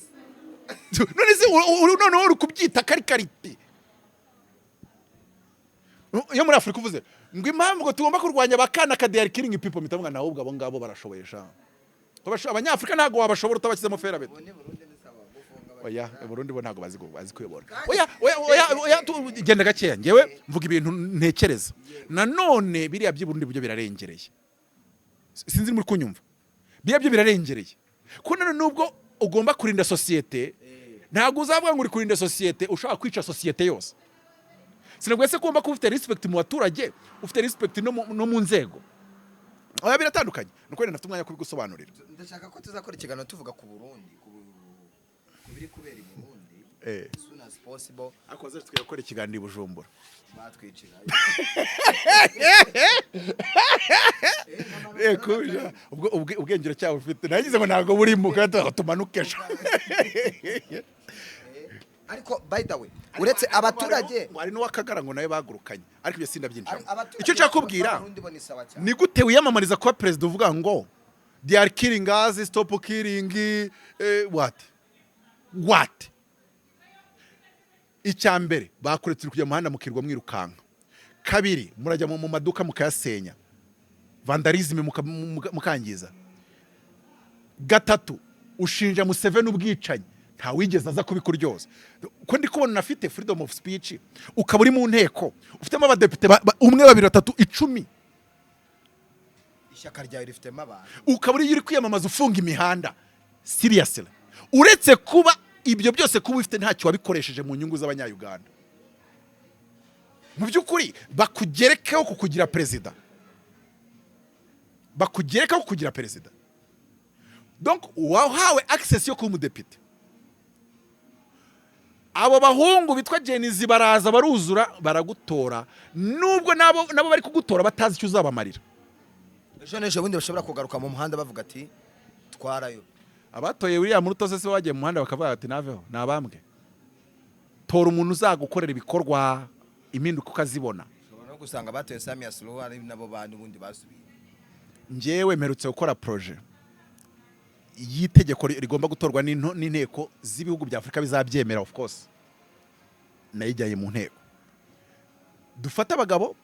None se noneho uri kubyita kari qualité yo muri Afurika? Uvuze ngo impamvu ngo tugomba kurwanya abakana ka they are killing people, mpita mvuga nawe ubwo abo ngabo barashoboye sha. Abanyafurika ntabwo wabashobora utabashyizemo fer à béton. Ubu ni Burundi ni sawa gufunga. Oya, Burundi bo ntabwo bazi kuyobora. Oya, oya, oya, oya, genda gakeya. Ngewe mvuga ibintu ntekereza. Nanone biriya by'i Burundi byo birarengereye. Sinzi muri kunyumva. Biriya byo birarengereye ko nanone nubwo ugomba kurinda sosiyete, ntabwo uzavuga ngo uri kurinda sosiyete ushaka kwica sosiyete yose. Sinabwo se ko ugomba kuba ufite respect mu baturage, ufite respect no mu nzego? Oya, biratandukanye. Nuko wenda ntafite umwanya wo kubigusobanurira. Ndashaka ko tuzakora ikiganiro tuvuga ku Burundi, ku biri kubera i Burundi, as soon as possible. Ariko wazaje tukajya ikiganiro i Bujumbura. Batwicira. Kuja ubwo ubwenge uracyabufite. Nagize ngo ntabwo burimo kandi tumanuke ejo. Ariko by the way, uretse abaturage Ngo hari n'uwakagara ngo nawe bagurukanye, ariko ibyo sindabyinjiramo. Abaturage Icyo nshaka kubwira, b'Abarundi bo ni sawa cyane. ni gute wiyamamariza kuba perezida uvuga ngo they are killing us, stop killing, what? Icya mbere, bakuretse uri kujya mu muhanda mukirwa mwirukanka. Kabiri, murajya mu maduka mukayasenya, vandalisme, mukangiza. Gatatu, ushinja Museveni ubwicanyi, ntawigeze aza kubikuryoza. Ko ndi kubona unafite freedom of speech, ukaba uri mu nteko ufitemo abadepite umwe, babiri, batatu, 10. Ishyaka ryawe rifitemo abantu. Ukaba uri kwiyamamaza ufunga imihanda. Seriously, uretse kuba ibyo byose kuba ufite ntacyo wabikoresheje mu nyungu z'abanyayuganda, mu by'ukuri bakugerekeho kukugira perezida, bakugerekaho kukugira perezida. Donc wahawe access yo kuba umudepite, abo bahungu bitwa Gen Z baraza baruzura baragutora, nubwo nabo bari kugutora batazi icyo uzabamarira. Ejo n'ejo bundi bashobora kugaruka mu muhanda bavuga ati twarayo. Abatoye William Ruto se bagiye mu muhanda bakavuga bati naveho? Ni abambwe. Tora umuntu uzagukorera ibikorwa, impinduka ukazibona. Ushobora no gusanga batoye Samia Suluhu ari nabo bantu ubundi basubiye. Njyewe mperutse gukora projet y'itegeko rigomba gutorwa n'inteko z'ibihugu bya Afurika bizabyemera. Of course nayijyanye mu nteko. Dufate abagabo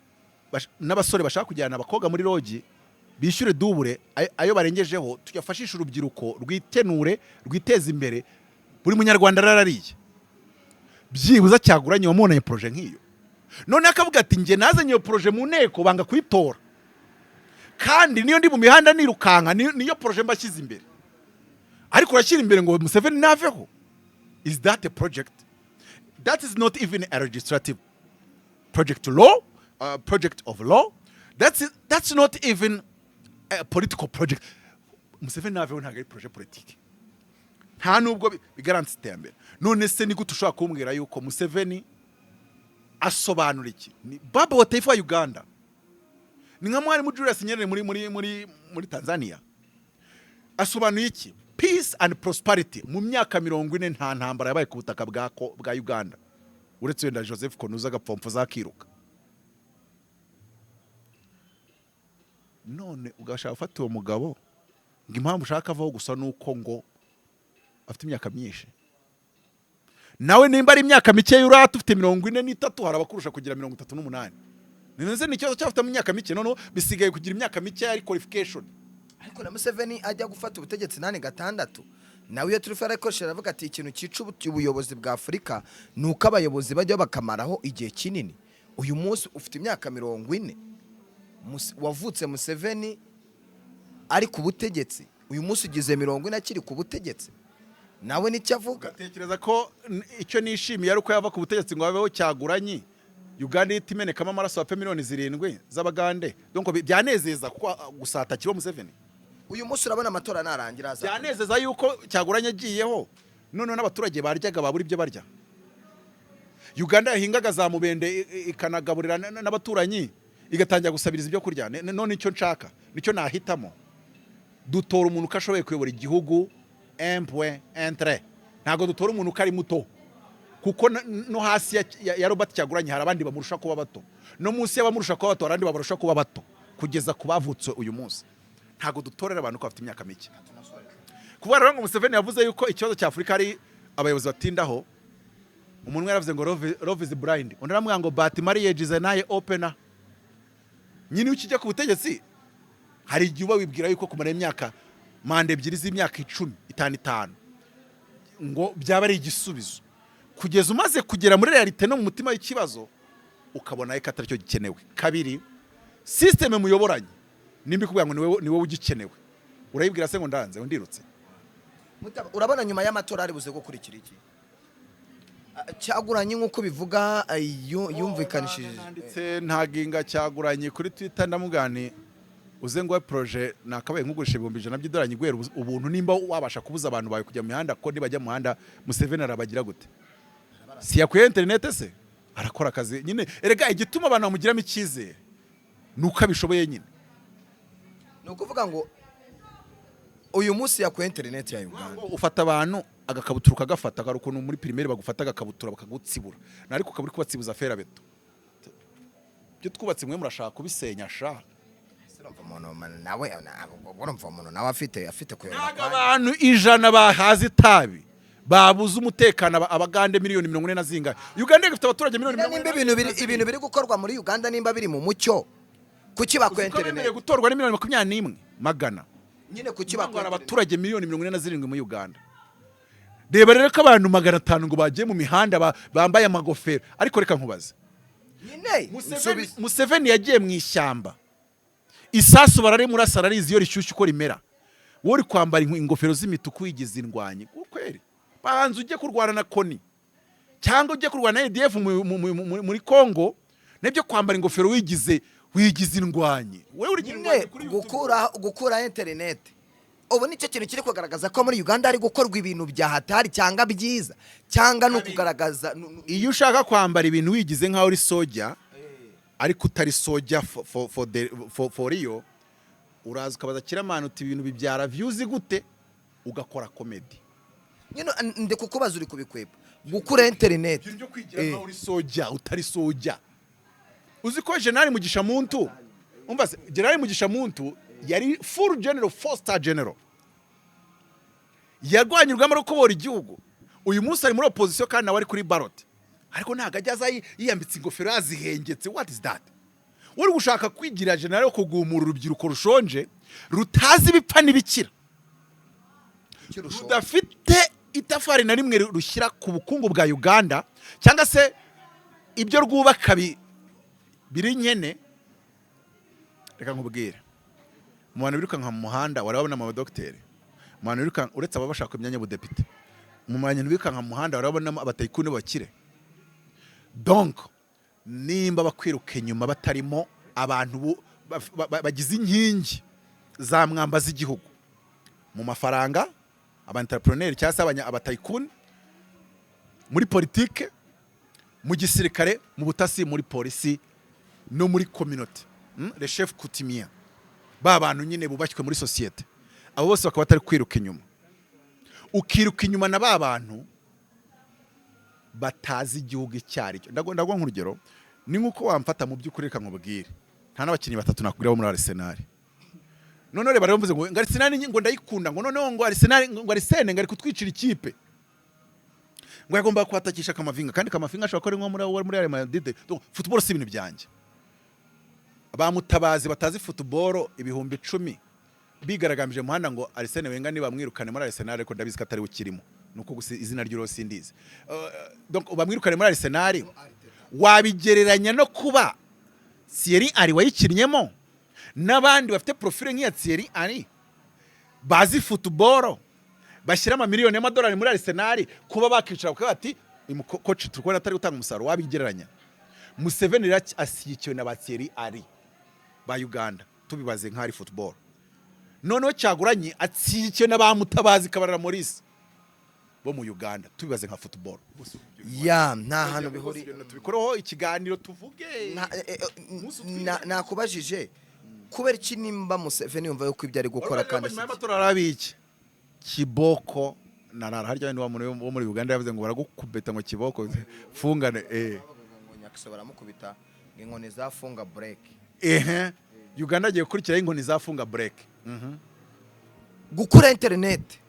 n'abasore bashaka kujyana abakobwa muri lodge, bishyure double ayo barengejeho, tuyafashishe urubyiruko rwitenure, rwiteze imbere. Buri munyarwanda ararariye. Byibuze Cyaguranye wamubonanye projet nk'iyo, none akavuga ati: "Njye nazanye iyo projet mu nteko, banga kuyitora, kandi niyo ndi mu mihanda nirukanka, niyo projet mbashyize imbere." Ariko urashyira imbere ngo Museveni naveho. Is that a project? That is not even a legislative project law, project of law. That's not even a political project. Museveni naveho ntabwo ari projet politique, nta nubwo bigarantse iterambere. None se ni gute ushobora kumbwira yuko Museveni asobanura iki? Ni baba wa taifa wa Uganda, ni nka Mwarimu Julius Nyerere muri Tanzania. Asobanuye iki? Peace and prosperity. Mu myaka 40 nta ntambara yabaye ku butaka bwa Uganda, uretse wenda Joseph Kony uza agapfomfo zakiruka. None ugashaka gufata uwo mugabo ngo impamvu ushaka avaho gusa nuko ngo afite imyaka myinshi. Nawe nimba ari imyaka mike urata, ufite 43, hari abakurusha kugira 38. None ni ikibazo cy'abafite imyaka mike? Noneho bisigaye kugira imyaka mike ari qualification. Ariko na Museveni ajya gufata ubutegetsi 86, nawe iyo turi arakoresha, aravuga ati: "Ikintu cyica ubuyobozi bwa Afurika ni uko abayobozi bajya bakamaraho igihe kinini." Uyu munsi ufite imyaka 40, wavutse Museveni ari ku butegetsi, uyu munsi ugize 40 akiri ku butegetsi. Nawe nicyo avuga. Ugatekereza ko icyo nishimiye ari uko yava ku butegetsi ngo habeho Cyaguranyi, Uganda ihita imenekamo amaraso, bapfe miliyoni 7 z'Abagande? Donc byanezeza kuko gusa hatakiriho Museveni. Uyu munsi urabona amatora narangira aza Byanezeza yuko Cyaguranye agiyeho, noneho n'abaturage baryaga babura ibyo barya. Uganda yahingaga za mubende ikanagaburira n'abaturanyi, igatangira gusabiriza ibyo kurya. None icyo nshaka nicyo nahitamo. Dutora umuntu uko ashoboye kuyobora igihugu, un point un trait. Ntabwo dutora umuntu uko ari muto, kuko no hasi ya Robert Cyaguranye hari abandi bamurusha kuba bato, no munsi y'abamurusha kuba bato hari abandi babarusha kuba bato, kugeza ku bavutse uyu munsi. Ntabwo dutorera abantu ko bafite imyaka mike. Kuba rero ngo Museveni yavuze yuko ikibazo cya Afurika ari abayobozi batindaho, umuntu umwe yaravuze ngo "Love is blind", undi aramubwira ngo "But marriage is an eye opener." Nyine iyo ukijya ku butegetsi, hari igihe uba wibwira yuko kumara imyaka manda ebyiri z'imyaka 10, itanu itanu, ngo byaba ari igisubizo, kugeza umaze kugera muri réalité no mu mutima w'ikibazo, ukabona ko atari cyo gikenewe. Kabiri, système muyoboranye nimba ikubwira ngo ni wowe ugikenewe, urayibwira se ngo ndanze ndirutse? Mutaba, urabona nyuma y'amatora ari buze gukurikira iki? Cyaguranye nk'uko bivuga, yumvikanishije. Nanditse ntaginga Cyaguranye kuri Twitter, ndamugani uze ngo projet nakabaye nkugurisha 100,000 by'idolari nyiguhera ubuntu, nimba wabasha kubuza abantu bawe kujya mu mihanda, ko nibajya mu muhanda Museveni arabagira gute? Si yakuye internet se arakora akazi nyine? Erega igituma abantu bamugiramo icyizere ni uko abishoboye nyine. Ni ukuvuga ngo uyu munsi yakuye interineti ya Uganda. Ufata abantu agakabutura ukagafata, hari ukuntu muri primaire bagufata agakabutura bakagutsibura, ariko ukaba uri kubatsibuza fer à béton. Ibyo twubatse mwe murashaka kubisenya sha. Urumva umuntu nawe, urumva umuntu nawe afite kuyobora Ntabwo kwanjye. abantu 100 bahaza itabi babuze umutekano Abagande miliyoni 40 na zingahe. Uganda ifite abaturage miliyoni Nyine mirongo nimba ine ibintu biri ibintu biri gukorwa muri Uganda nimba biri mu mucyo, kuki bakuye Uzi ko bemerewe interineti? gutorwa ni miliyoni 21 magana. Nyine kuki Ngo bakuye hari interineti? abaturage miliyoni 47 muri Uganda. Reba rero ko abantu 500 ngo bagiye mu mihanda bambaye amagofero. Ariko reka nkubaze. Nyine nsubize. Museveni yagiye mu ishyamba, isasu bararimurasa, ararizi iyo rishyushye uko rimera. Wowe uri kwambara ingofero z'imituku wigize indwanyi kweri. Banza ujye kurwana na Kony cyangwa ujye kurwana na ADF muri Congo, nibyo kwambara ingofero wigize indwanyi. Wowe urigira Nyine indwanyi kuri YouTube. gukura interineti ubu nicyo kintu kiri kugaragaza ko muri Uganda hari gukorwa ibintu bya hatari cyangwa byiza, cyangwa ni ukugaragaza Iyo ushaka kwambara ibintu wigize nk'aho uri soja ariko utari soja for real, uraza ukabaza Kiramani uti: "Ibintu bibyara views gute?" Ugakora comedy. Nyine ndi kukubaza, uri kubikwepa gukura interineti. Ibintu byo kwigira nkaho uri soja utari soja. Uzi ko General Mugisha Muntu, umva se, General Mugisha Muntu yari full general, four star general, yarwanye urugamba rwo kubohora igihugu. Uyu munsi ari muri opposition kandi nawe ari kuri ballot, ariko ntabwo ajya aza yiyambitse ingofero yazihengetse. What is that? Uri gushaka kwigira general wo kugumura urubyiruko rushonje, rutazi ibipfa n'ibikira, rudafite Itafari na rimwe rushyira ku bukungu bwa Uganda cyangwa se ibyo rwubaka biri nyene. Reka nkubwire, mu bantu birukanka mu muhanda warabona amadogiteri, mu bantu birukanka, uretse ababa bashaka imyanya y'ubudepite, mu bantu birukanka mu muhanda warabonamo abatycoon bakire. Donc nimba bakwiruka inyuma batarimo abantu bagize inkingi za mwamba z'igihugu mu mafaranga, aba entrepreneur cyangwa se abatycoon, muri politike, mu gisirikare, mu butasi, muri polisi no muri communauté, les chefs coutumiers, ba bantu nyine bubashywe muri sosiyete, abo bose bakaba batari kwiruka inyuma, ukiruka inyuma na ba bantu batazi igihugu icyo ari cyo. Ndaguha nk'urugero, ni nk'uko wamfata mu by'ukuri, reka nkubwire, nta n'abakinnyi batatu nakubwira bo muri Arsenal. Noneho reba rero, mvuze ngo Arsenal ngo ndayikunda, ngo noneho ngo Arsenal, ngo Arsene ngo ari kutwicira ikipe, ngo yagomba kuhatakisha Kamavinga, kandi Kamavinga ashobora kuba ari nko muri Real Madrid. Donc, football si ibintu byanjye. Bamutabazi batazi football 10,000 bigaragambije mu muhanda ngo Arsene Wenger nibamwirukane muri Arsenal, ariko ndabizi ko atari we ukirimo, nuko gusa izina ry'uro sindizi. Donc bamwirukane muri Arsenal, wabigereranya no kuba Thierry Henry wayikinnyemo n'abandi bafite profile nk'iya Thierry Henry, bazi football, bashyira amamiliyoni y'amadolari muri Arsenal, kuba bakicara bakavuga bati uyu coach turi kubona atari gutanga umusaruro? Wabigereranya? Museveni rero ashyigikiwe na ba Thierry Henry ba Uganda, tubibaze nk'ari football. Noneho Kyagulanyi ashyigikiwe na ba Mutabazi Kabarara Maurice bo mu Uganda, tubibaze nka football. Ya, nta hantu bihuriye. Tubikoreho ikiganiro, tuvuge. Umunsi utwite. Nakubajije kubera iki nimba Museveni yumva yuko ibyo ari gukora kandi nyuma y'amatora arabiki kiboko na rara harya wenda wa muntu wo muri Uganda yavuze ngo baragukubita ngo kiboko fungane. Ngo Nyakiso baramukubita ngo inkoni zafunga break. Ehe, Uganda agiye gukurikiraho inkoni zafunga break. Gukura interineti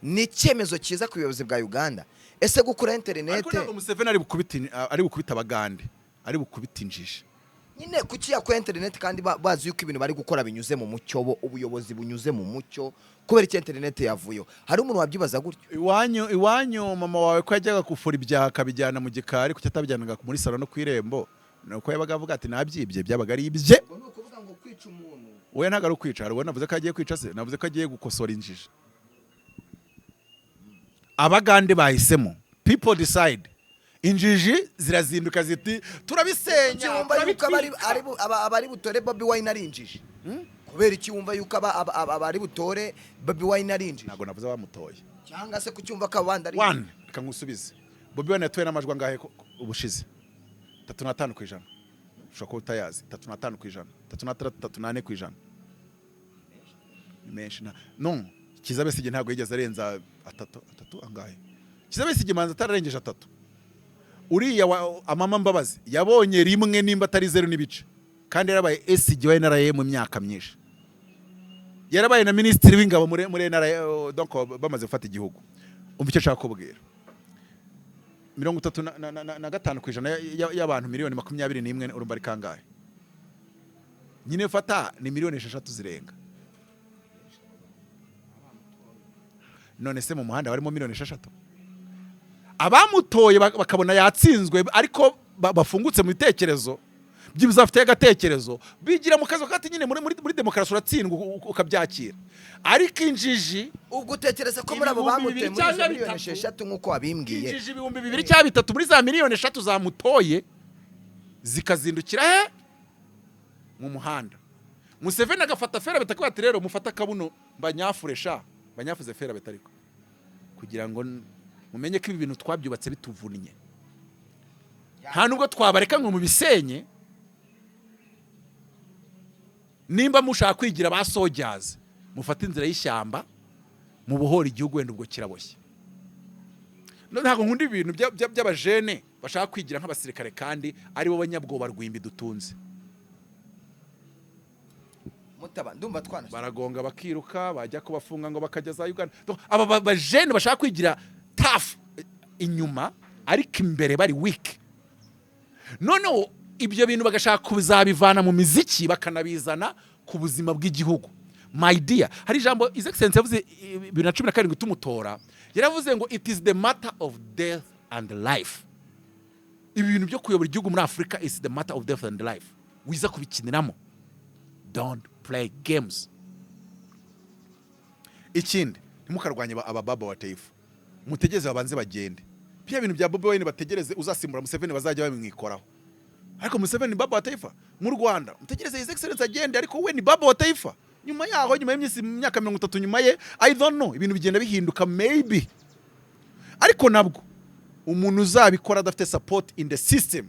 ni icyemezo cyiza ku buyobozi bwa Uganda. Ese gukura Ariko interineti ntabwo Museveni ari bukubite abagande, ari bukubite injiji. Nyine kuki yakora interineti kandi bazi yuko ibintu bari gukora binyuze mu mucyo, bo ubuyobozi bunyuze mu mucyo? Kubera iki interineti yavuyeho? Hari umuntu wabyibaza gutyo. Iwanyu mama wawe ko yajyaga gufura ibyaha akabijyana mu gikari, kuki atabijyanaga muri salo no ku irembo? Ni uko yabaga avuga ati nabyibye, byabaga ari ibye. Ni ukuvuga ngo kwica umuntu We ntabwo ari ukwica. Hari uwo navuze ko agiye kwica se? Navuze ko agiye gukosora injiji. Abagande bahisemo, people decide. Injiji zirazinduka ziti turabisenya, wumva yuko turabitwika. abari butore Bobi Wine ari injiji? Kubera iki wumva yuko abari butore Bobi Wine ari injiji? Ntabwo navuze abamutoye. Cyangwa se kucyumva ko abandi ari One, reka ngusubize. Bobi Wine yatowe n'amajwi angahe ubushize? 35%. Ushobora kuba utayazi. 35%, 36, 34%, ni menshi. Na no Kizza Besigye ntabwo yigeze arenza atatu. Atatu angahe? Kizza Besigye manza atararengeje atatu. Uriya wa Amama Mbabazi yabonye rimwe, nimba atari zeru n'ibice, kandi yarabaye SG wa NRA mu myaka myinshi, yarabaye na minisitiri w'ingabo muri NRA. Donc bamaze gufata igihugu, umva icyo nshaka kubwira: 35% y'abantu miliyoni 21, urumva ari kangahe? Nyine fata ni miliyoni 6 zirenga. None se mu muhanda harimo miliyoni 6? Abamutoye bakabona yatsinzwe, ariko bafungutse mu bitekerezo, byibuze bafite agatekerezo, bigira mu kazi kati nyine muri demokarasi uratsindwa ukabyakira, ariko injiji Ubwo utekereza ko muri abo 2000 bamutoye muri izo cyangwa miliyoni bitatu. 6 nk'uko wabimbwiye, Injiji 2000 cyangwa 3000 muri za miliyoni 3 zamutoye zikazindukira he? Mu muhanda. Museveni agafata ferabeto akavuga ati rero mufate akabuno mbanyafure sha, banyafuze ferabeto, ariko kugira ngo mumenye ko ibi bintu twabyubatse bituvunnye, nta nubwo twabareka ngo mubisenye. Nimba mushaka kwigira ba soldiers, mufate inzira y'ishyamba mubohora igihugu, wenda ubwo kiraboshye. No, ntabwo nkunda ibintu by'abajene bashaka kwigira nk'abasirikare kandi ari bo banyabwoba rwimbi dutunze. Mutaba, ndumva twana Baragonga bakiruka, bajya kubafunga ngo bakajya za Uganda. Donc, aba bajene bashaka kwigira tough inyuma ariko imbere bari weak, noneho ibyo bintu bagashaka kuzabivana mu miziki bakanabizana ku buzima bw'igihugu. My dear, hari ijambo His Excellency yavuze 2017 tumutora. Yaravuze ngo "It is the matter of death and life." Ibi bintu byo kuyobora igihugu muri Afurika is the matter of death and life. Wiza kubikiniramo, don't play games. Ikindi, ntimukarwanye abababa wa taifa. Mutegereze babanze bagende. Bya bintu bya Bobi Wine, bategereze uzasimbura Museveni, bazajya babimwikoraho. Ariko Museveni ni baba wa taifa mu Rwanda. Mutegereze His Excellency agende, ariko we ni baba wa taifa. Nyuma yaho, nyuma y'iminsi, imyaka 30 nyuma ye, I don't know, ibintu bigenda bihinduka maybe. Ariko nabwo umuntu uzabikora adafite support in the system,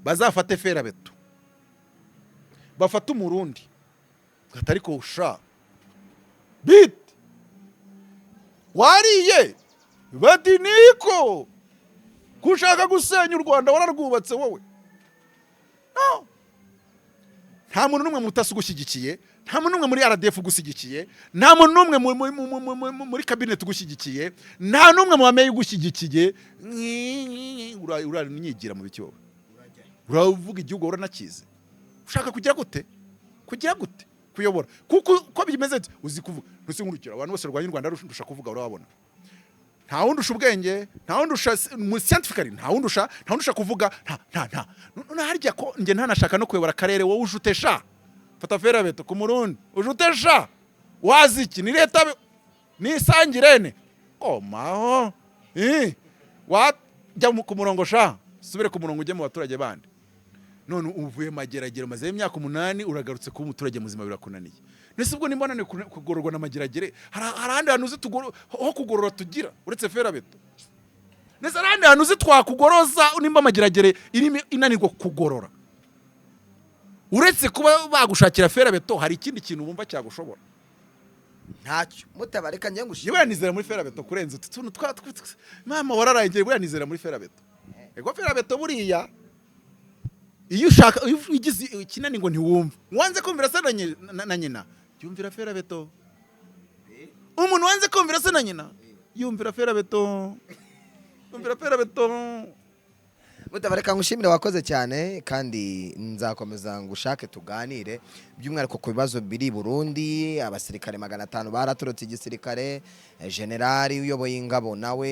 bazafate ferabeto, bafate Umurundi ariko sha bit wariye, bati niko kushaka gusenya u Rwanda wararwubatse wowe. No, nta muntu n'umwe mu butasi ugushyigikiye, nta muntu n'umwe muri RDF ugushyigikiye, nta muntu n'umwe muri cabinet ugushyigikiye, nta n'umwe mu bameya ugushyigikiye. Uranyigira mu biki wowe? Uravuga igihugu uranakizi. Ushaka kugira gute? Kugira gute kuyobora? Kuko uko bimeze uzi kuvuga, ntusi nkurikira abantu bose barwanya u Rwanda ndusha kuvuga, urababona. Nta wundi usha ubwenge, nta wundi usha mu scientifically, nta wundi usha, nta wundi usha kuvuga, nta none harya ko njye ntanashaka no kuyobora akarere. Wowe uje utesha fata ferabeto ku Murundi, uje utesha wazi iki? Ni leta nisangirene komaho wajya ku murongo sha, subire ku murongo, ujye mu baturage bandi. None uvuye Mageragere, umazeyo imyaka 8, uragarutse kuba umuturage muzima birakunaniye. Nese ubwo nimba naniwe kugororwa na Mageragere, hari ahandi hantu uzi ho kugorora tugira uretse ferabeto? Nese hari ahandi hantu uzi twakugoroza nimba Mageragere irimo inanirwa kugorora? Uretse kuba bagushakira ferabeto, hari ikindi kintu wumva cyagushobora? Ntacyo mutabareka, njye ngushimire. Buriya nizera muri ferabeto kurenza utu tuntu twa mama wararaye. Buriya nizera muri ferabeto. Ego, ferabeto buriya iyo ushaka, iyo ugize ikinani ngo ntiwumve, wanze kumvira se na nyina, yumvira ferabeto. Umuntu wanze kumvira se na nyina yumvira ferabeto, yumvira ferabeto. Mutabareka ngushimire, wakoze cyane, kandi nzakomeza ngushake tuganire by'umwihariko ku bibazo biri i Burundi. Abasirikare 500 baratorotse igisirikare, generali uyoboye ingabo nawe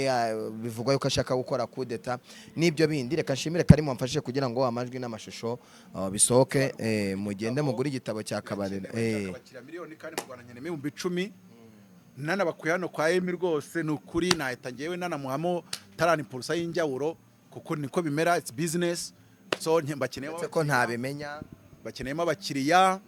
bivugwa yuko ashaka gukora kudeta n'ibyo bindi. Reka nshimire Karimu wamfashije kugira ngo amajwi n'amashusho bisohoke. Mugende mugure igitabo cya Kabarira. Abakiriya miliyoni kandi mu Rwanda nyine 10,000 nanabakuye hano kwa Emi. Rwose ni ukuri, nahita ngewe nanamuhamo tarani purusa y'injyawuro, kuko niko bimera, it's business. So mbakeneyemo. Uretse ko ntabimenya. Bakeneyemo abakiriya.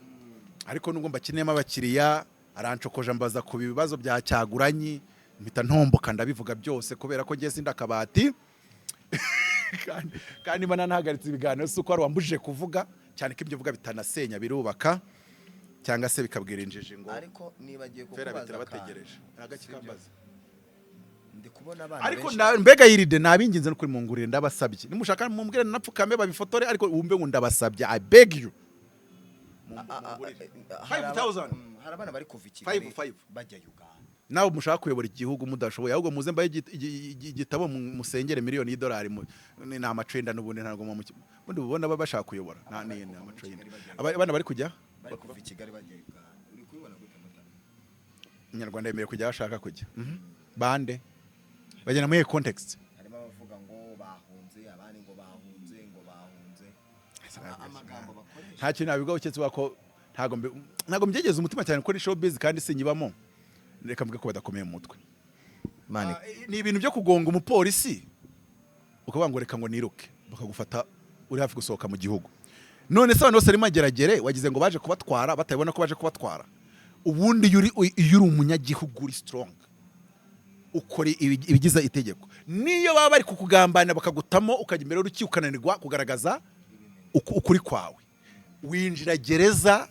Ariko nubwo mbakeneyemo abakiriya, arancokoje ambaza ku bibazo bya Cyaguranyi, mpita ntomboka ndabivuga byose, kubera ko ngiye sinda akabati. Kandi mba nanahagaritse ibiganiro si uko wari wambujije kuvuga cyane, ko ibyo uvuga bitanasenya, birubaka, cyangwa se bikabwira injiji ngo Ariko nibagiye fera kukubaza bitirabategereje. akantu. Nagakikambaza. Ndi kubona abana Ariko benshi mbega yiride, nabinginze no kuri mungurire, ndabasabye. Nimushaka mumbwire napfukame babifotore, ariko wumve ngo ndabasabye, I beg you. Mungurire. 5000. Hari abana bari kuva i Kigali Five, five. bajya Uganda. Nawe mushaka kuyobora igihugu mudashoboye, ahubwo muze mbaye igitabo musengere miliyoni y'idolari ni amacenda n'ubundi ntabwo mu bundi bubona baba bashaka kuyobora nta ni amacenda. Abana bari kujya Bari kuva i Kigali bajya Uganda, uri kubibona gute, Mutara? Umunyarwanda yemerewe kujya aho ashaka kujya. Bande bagenda muri iyi context? Harimo abavuga ngo bahunze, abandi ngo bahunze, ngo bahunze. Amagambo bakoresha. Nta kintu nabivugaho keretse ko ntabwo mbyegeza umutima cyane, kuko ni showbiz kandi sinyibamo. Reka mvuge ko badakomeye mu mutwe. Mani. Ni ibintu byo kugonga umupolisi ukavuga ngo reka ngo niruke, bakagufata uri hafi gusohoka mu gihugu. None se abantu bose barimo Mageragere wagize ngo baje kubatwara batabibona ko baje kubatwara? Ubundi iyo uri umunyagihugu uri strong, ukora ibigize itegeko, niyo baba bari kukugambanira bakagutamo, ukajya imbere y'urukiko ukananirwa kugaragaza ukuri kwawe, winjira gereza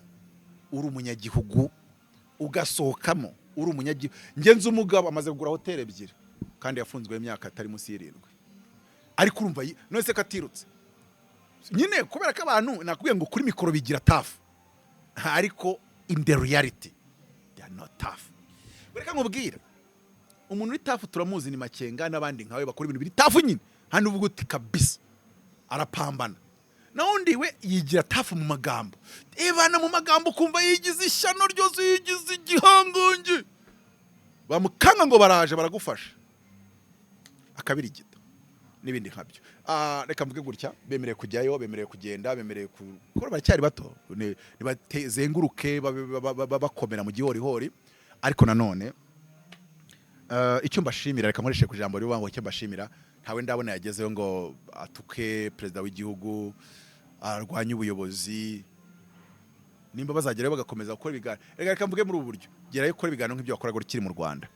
uri umunyagihugu, ugasohokamo uri umunyagihugu. Ngenzi umugabo amaze kugura hoteli ebyiri kandi yafunzwe imyaka atari munsi y'irindwi. Ariko urumva none se ko atirutse nyine? Kubera ko abantu nakubwiye ngo kuri mikoro bigira tough, ariko in the reality they are not tough. Reka nkubwire, umuntu uri tough turamuzi, ni Makenga n'abandi nkawe bakora ibintu biri tough nyine. Hano uvuga uti kabisa arapambana. Naho undi we yigira tough mu magambo, ibana mu magambo, ukumva yigize ishyano ryose, yigize igihangange. Bamukanga ngo baraje baragufasha, akabirigita n'ibindi nkabyo. Reka mvuge gutya: bemerewe kujyayo, bemerewe kugenda, bemerewe kuko baracyari bato. Nibazenguruke, babe bakomera mu gihorihori. Ariko nanone icyo mbashimira, reka nkoreshe ku ijambo rivuga ngo icyo mbashimira, ntawe ndabona yagezeyo ngo atuke perezida w'igihugu, arwanye ubuyobozi. Nimba bazagerayo bagakomeza gukora ibiganiro, reka mvuge muri ubu buryo: gerayo ukora ibiganiro nk'ibyo wakoraga ukiri mu Rwanda.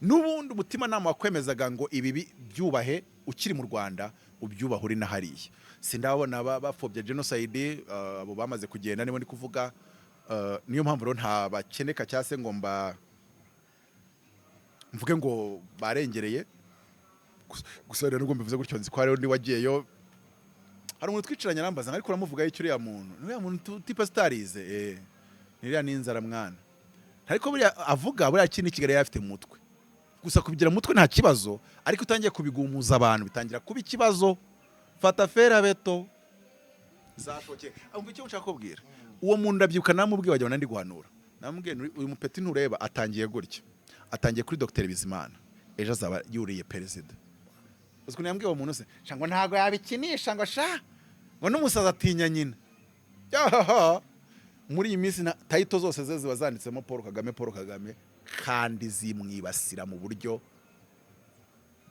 N'ubundi umutimanama wakwemezaga ngo ibi byubahe ukiri mu Rwanda, ubyubahe uri na hariya. Sindabona bapfobya genocide, abo bamaze kugenda nibo ndi kuvuga. Niyo mpamvu rero nta bakeneka cyangwa se ngo mba mvuge ngo barengereye. Gusa rero nubwo mbivuze gutyo, nzi ko hariho undi wagiyeyo. Hari umuntu twicaranye arambaza ngo: "Ariko uramuvugaho icyo uriya muntu?" Ni uriya muntu tipa sitarize, ni iriya n'inzara mwana. Ariko buriya avuga buriya kintu i Kigali yari afite mu mutwe. Gusa kubigira mu mutwe nta kibazo, ariko utangiye kubigumuza abantu bitangira kuba ikibazo. Fata ferabeto zashokeye. Umva icyo nshaka kubwira uwo muntu, ndabyibuka namubwiye, wagira ngo ndi guhanura. Namubwiye nti: "Uyu mupeti ntureba atangiye gutya, atangiye kuri Dr Bizimana, ejo azaba yuriye perezida." Uzi ukuntu yambwiye uwo muntu se? Sha, ngo ntabwo yabikinisha, ngo sha, ngo n'umusazi atinya nyina. Yahaha. Muri iyi minsi na title zose ze ziba zanditsemo Paul Kagame, Paul Kagame, kandi zimwibasira mu buryo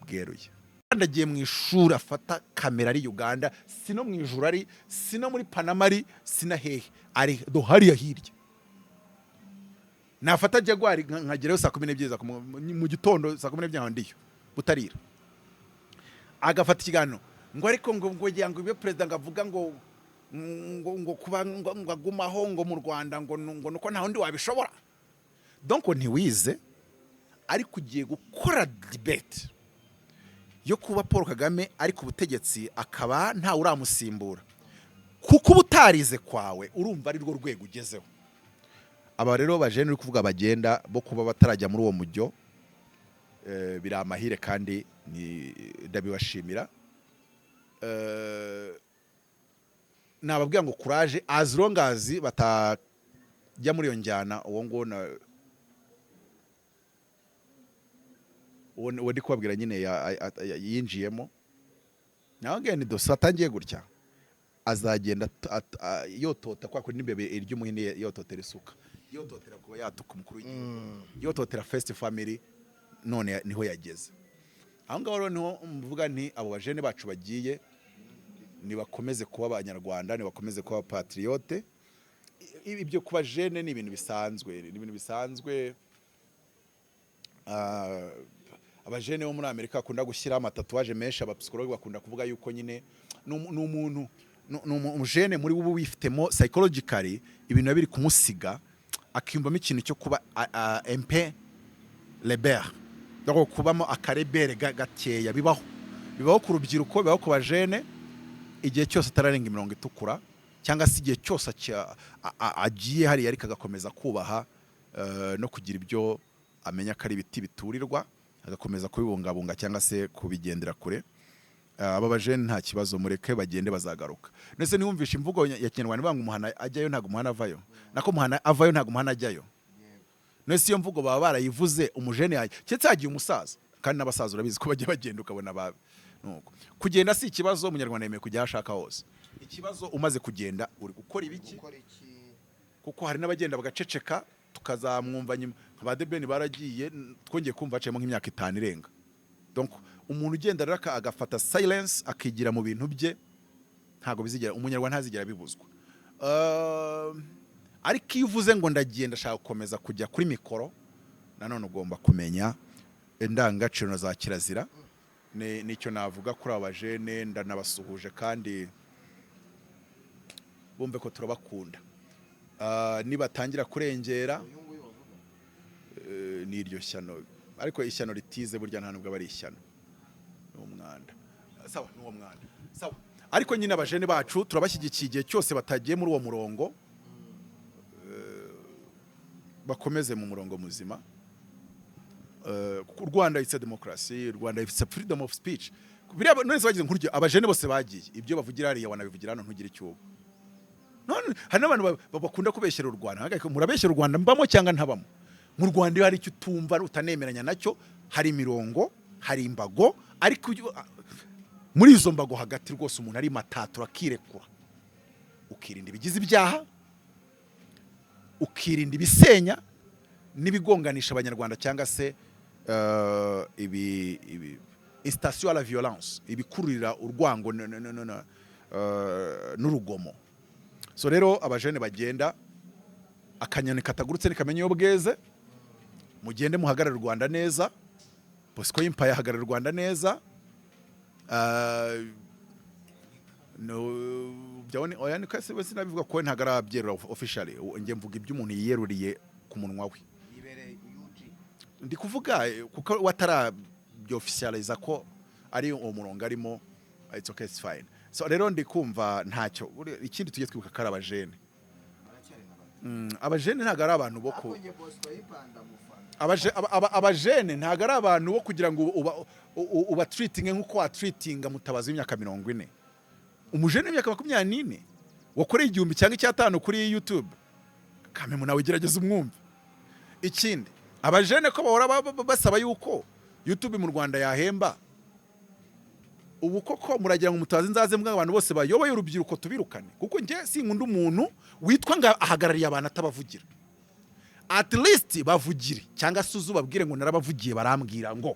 bweruye. Kandi agiye mu ishuri, afata kamera ari Uganda, si no mu ijuru ari, si no muri Panama ari, si na hehe ari, do hariya hirya. Nafata Jaguar nkagerayo saa 12 mu gitondo, saa 12 nkaba ndiyo butarira. Agafata ikiganiro ngo ariko ngo ngira ngo ibyo perezida ngo avuga ngo kuba ngo agumaho ngo mu Rwanda ngo nuko nta wundi wabishobora. Donc ntiwize, ariko ugiye gukora debate yo kuba Paul Kagame ari ku butegetsi, akaba ntawe uramusimbura, kuko uba utarize kwawe urumva ari rwo rwego ugezeho. Aba rero bajene uri kuvuga bagenda bo kuba batarajya muri uwo mujyo, biri amahire kandi ndabibashimira. Nababwira ngo courage, as long as batajya muri iyo njyana. Uwo nguwo uwo ndi kubabwira nyine yinjiyemo nawe ni dosiye atangiye gutya, azagenda yotota kwa kundi n'imbeba irya umuhini yototera isuka, yototera kuba yatuka umukuru w'igihugu, yototera first family. None niho yageze. Aho ngaho rero niho mvuga nti abo bajene bacu bagiye nibakomeze kuba abanyarwanda, nibakomeze kuba patriote. Ibyo kuba jeune ni ibintu bisanzwe, ni ibintu bisanzwe. Abajene bo muri Amerika bakunda gushyiraho amatatouage menshi. Abapsychologue bakunda kuvuga yuko nyine ni umuntu ni umujene muri we wifitemo psychologically ibintu biba biri kumusiga, akiyumvamo ikintu cyo kuba un peu rebelle, donc kubamo akarebelle gakeya. Bibaho, bibaho ku rubyiruko, bibaho ku bajene, igihe cyose atararenga imirongo itukura, cyangwa se igihe cyose agiye hariya ariko agakomeza kubaha no kugira ibyo amenya ko ari ibiti biturirwa, agakomeza kubibungabunga cyangwa se kubigendera kure. Aba bajene nta kibazo, mureke bagende, bazagaruka. Ndetse ntiwumvishe imvugo ya Kinyarwanda ivuga ngo umuhana ajyayo ntabwo umuhana avayo, nako umuhana avayo ntabwo umuhana ajyayo? Nese iyo mvugo baba barayivuze umujene yajya, keretse hagiye umusaza, kandi n'abasaza urabizi ko bajya bagenda ukabona ba nuko. Kugenda si ikibazo, umunyarwanda yemewe kujya aho ashaka hose. Ikibazo, umaze kugenda uri gukora ibiki? Gukora iki? Kuko hari n'abagenda bagaceceka, tukazamwumva nyuma. Nka ba The Ben baragiye, twongeye kumva haciyemo nk'imyaka 5 irenga. Donc umuntu ugenda rero agafata silence, akigira mu bintu bye, ntabwo bizigera, umunyarwanda ntazigera abibuzwa. Ariko iyo uvuze ngo ndagiye, ndashaka gukomeza kujya kuri mikoro, nanone ugomba kumenya indangagaciro na za kirazira. Nicyo navuga kuri aba bajene. Ndanabasuhuje kandi bumve ko turabakunda. Nibatangira kurengera, ni iryo shyano, ariko ishyano ritize burya nta nubwo aba ari ishyano, ni umwanda. Sawa, ni uwo mwanda, sawa. Ariko nyine abajene bacu turabashyigikiye igihe cyose batagiye muri uwo murongo, bakomeze mu murongo muzima. Kuko u Rwanda it's a democracy, u Rwanda it's a freedom of speech. Biriya none se bagize nk'urugero, abajene bose bagiye, ibyo bavugira hariya wanabivugira hano, ntugire icyo uba. None hari n'abantu bakunda kubeshyera u Rwanda. Hagarika, murabeshyera u Rwanda mbamo cyangwa ntabamo. Mu Rwanda iyo hari icyo utumva, utanemeranya nacyo, hari imirongo, hari imbago, ariko muri izo mbago hagati rwose umuntu ari matatura akirekura, ukirinda ibigize ibyaha, ukirinda ibisenya n'ibigonganisha Abanyarwanda, cyangwa se ibi incitation à la violence, ibikururira urwango n'urugomo. So rero abajene bagenda, akanyoni katagurutse ntikamenya iyo bweze. Mugende muhagarare u Rwanda neza. Bosco Empire ahagarara u Rwanda neza. No, byabone oya, ni kasi wese nabivuga ko ntabwo arabyerura officially. Njye mvuga ibyo umuntu yiyeruriye ku munwa we. Ndi kuvuga kuko watarabyoficializa ko ari uwo murongo arimo. It's okay, it's fine. So rero ndi kumva ntacyo. Ikindi tujye twibuka ko ari abajene. Abajene ntabwo ari abantu bo ku abajene ntabwo ari abantu bo kugira ngo uba treatinge nk'uko watreatinga Mutabazi w'imyaka 40. Umujene w'imyaka 24 wakoreye 1000 cyangwa 500 kuri YouTube, kamemu nawe gerageza umwumve. Ikindi, abajene ko bahora basaba yuko YouTube mu Rwanda yahemba, ubu koko muragira ngo Mutabazi nzaze mbwa abantu bose bayoboye urubyiruko tubirukane? Kuko njye sinkunda umuntu witwa ngo ahagarariye abantu atabavugira. At least bavugire, cyangwa se uze ubabwire ngo narabavugiye, barambwira ngo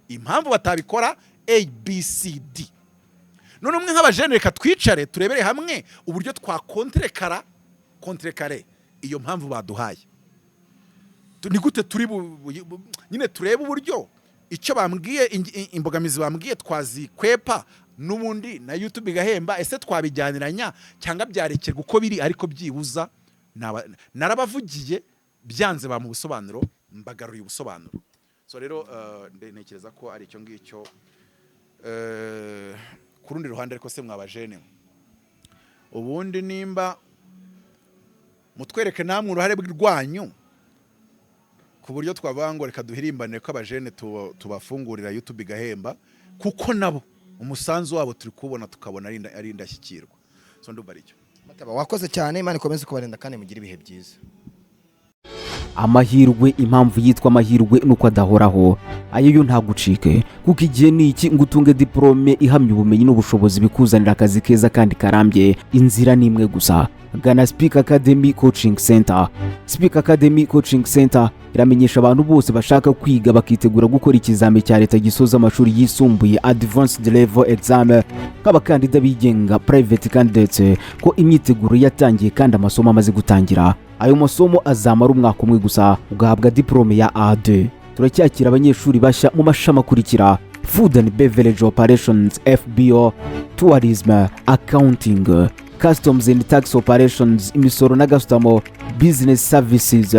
impamvu batabikora A B C D. None umwe nk'abajene, reka twicare turebere hamwe uburyo twacontrecarra contrecarrer iyo mpamvu baduhaye. Ni gute turi nyine turebe uburyo icyo bambwiye, imbogamizi bambwiye twazikwepa, n'ubundi na YouTube igahemba. Ese twabijyaniranya cyangwa byarekerwa uko biri? Ariko byibuza narabavugiye, byanze bampa ubusobanuro, mbagaruye ubusobanuro. So rero ntekereza ko ari icyo ngicyo. Ku rundi ruhande ariko se, mwabajene, ubundi nimba mutwereke namwe uruhare rwanyu, ku buryo twavuga ngo reka duhirimbane ko abajene tubafungurira YouTube igahemba, kuko nabo umusanzu wabo turi kuwubona, tukabona ari indashyikirwa. So ndumva ari icyo. Mataba, wakoze cyane. Imana ikomeze kubarinda kandi mugire ibihe byiza. Amahirwe, impamvu yitwa amahirwe nuko adahoraho. Ayo yo ntagucike, kuko igihe ni iki ngo utunge diporome ihamya ubumenyi n'ubushobozi bikuzanira akazi keza kandi karambye. Inzira ni imwe gusa: gana Speak Academy Coaching Center. Speak Academy Coaching Center iramenyesha abantu bose bashaka kwiga bakitegura gukora ikizami cya leta gisoza amashuri yisumbuye, Advanced Level Exam, nk'abakandida bigenga, private candidates, ko imyiteguro yatangiye kandi amasomo amaze gutangira. Ayo masomo azamara umwaka umwe gusa, ugahabwa diporome ya A2. Turacyakira abanyeshuri bashya mu mashami akurikira: Food and Beverage Operations, FBO, Tourism, Accounting, Customs and Tax Operations, imisoro na gasutamo, Business Services,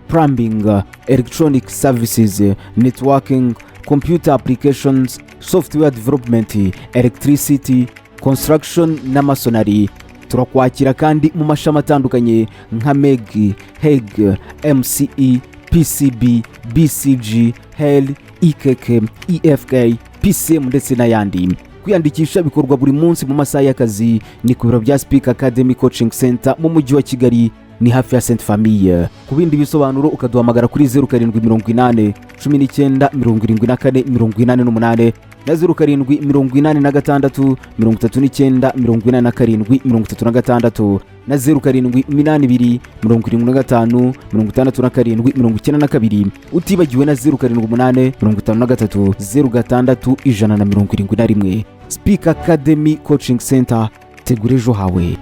Plumbing, Electronic Services, Networking, Computer Applications, Software Development, Electricity, Construction na Masonry. Turakwakira kandi mu mashami atandukanye nka MEG, HEG, MCE, PCB, BCG, HEL, EKK, EFK, PCM ndetse n'ayandi. Kwiyandikisha bikorwa buri munsi mu masaha y'akazi. Ni ku biro bya Speak Academy Coaching Center mu mujyi wa Kigali, ni hafi ya Sainte Famille. Ku bindi bisobanuro ukaduhamagara kuri 0780197488 na 0786398736 na 0782756792, utibagiwe na 0785306171. Speak Academy Coaching Center, tegura ejo hawe.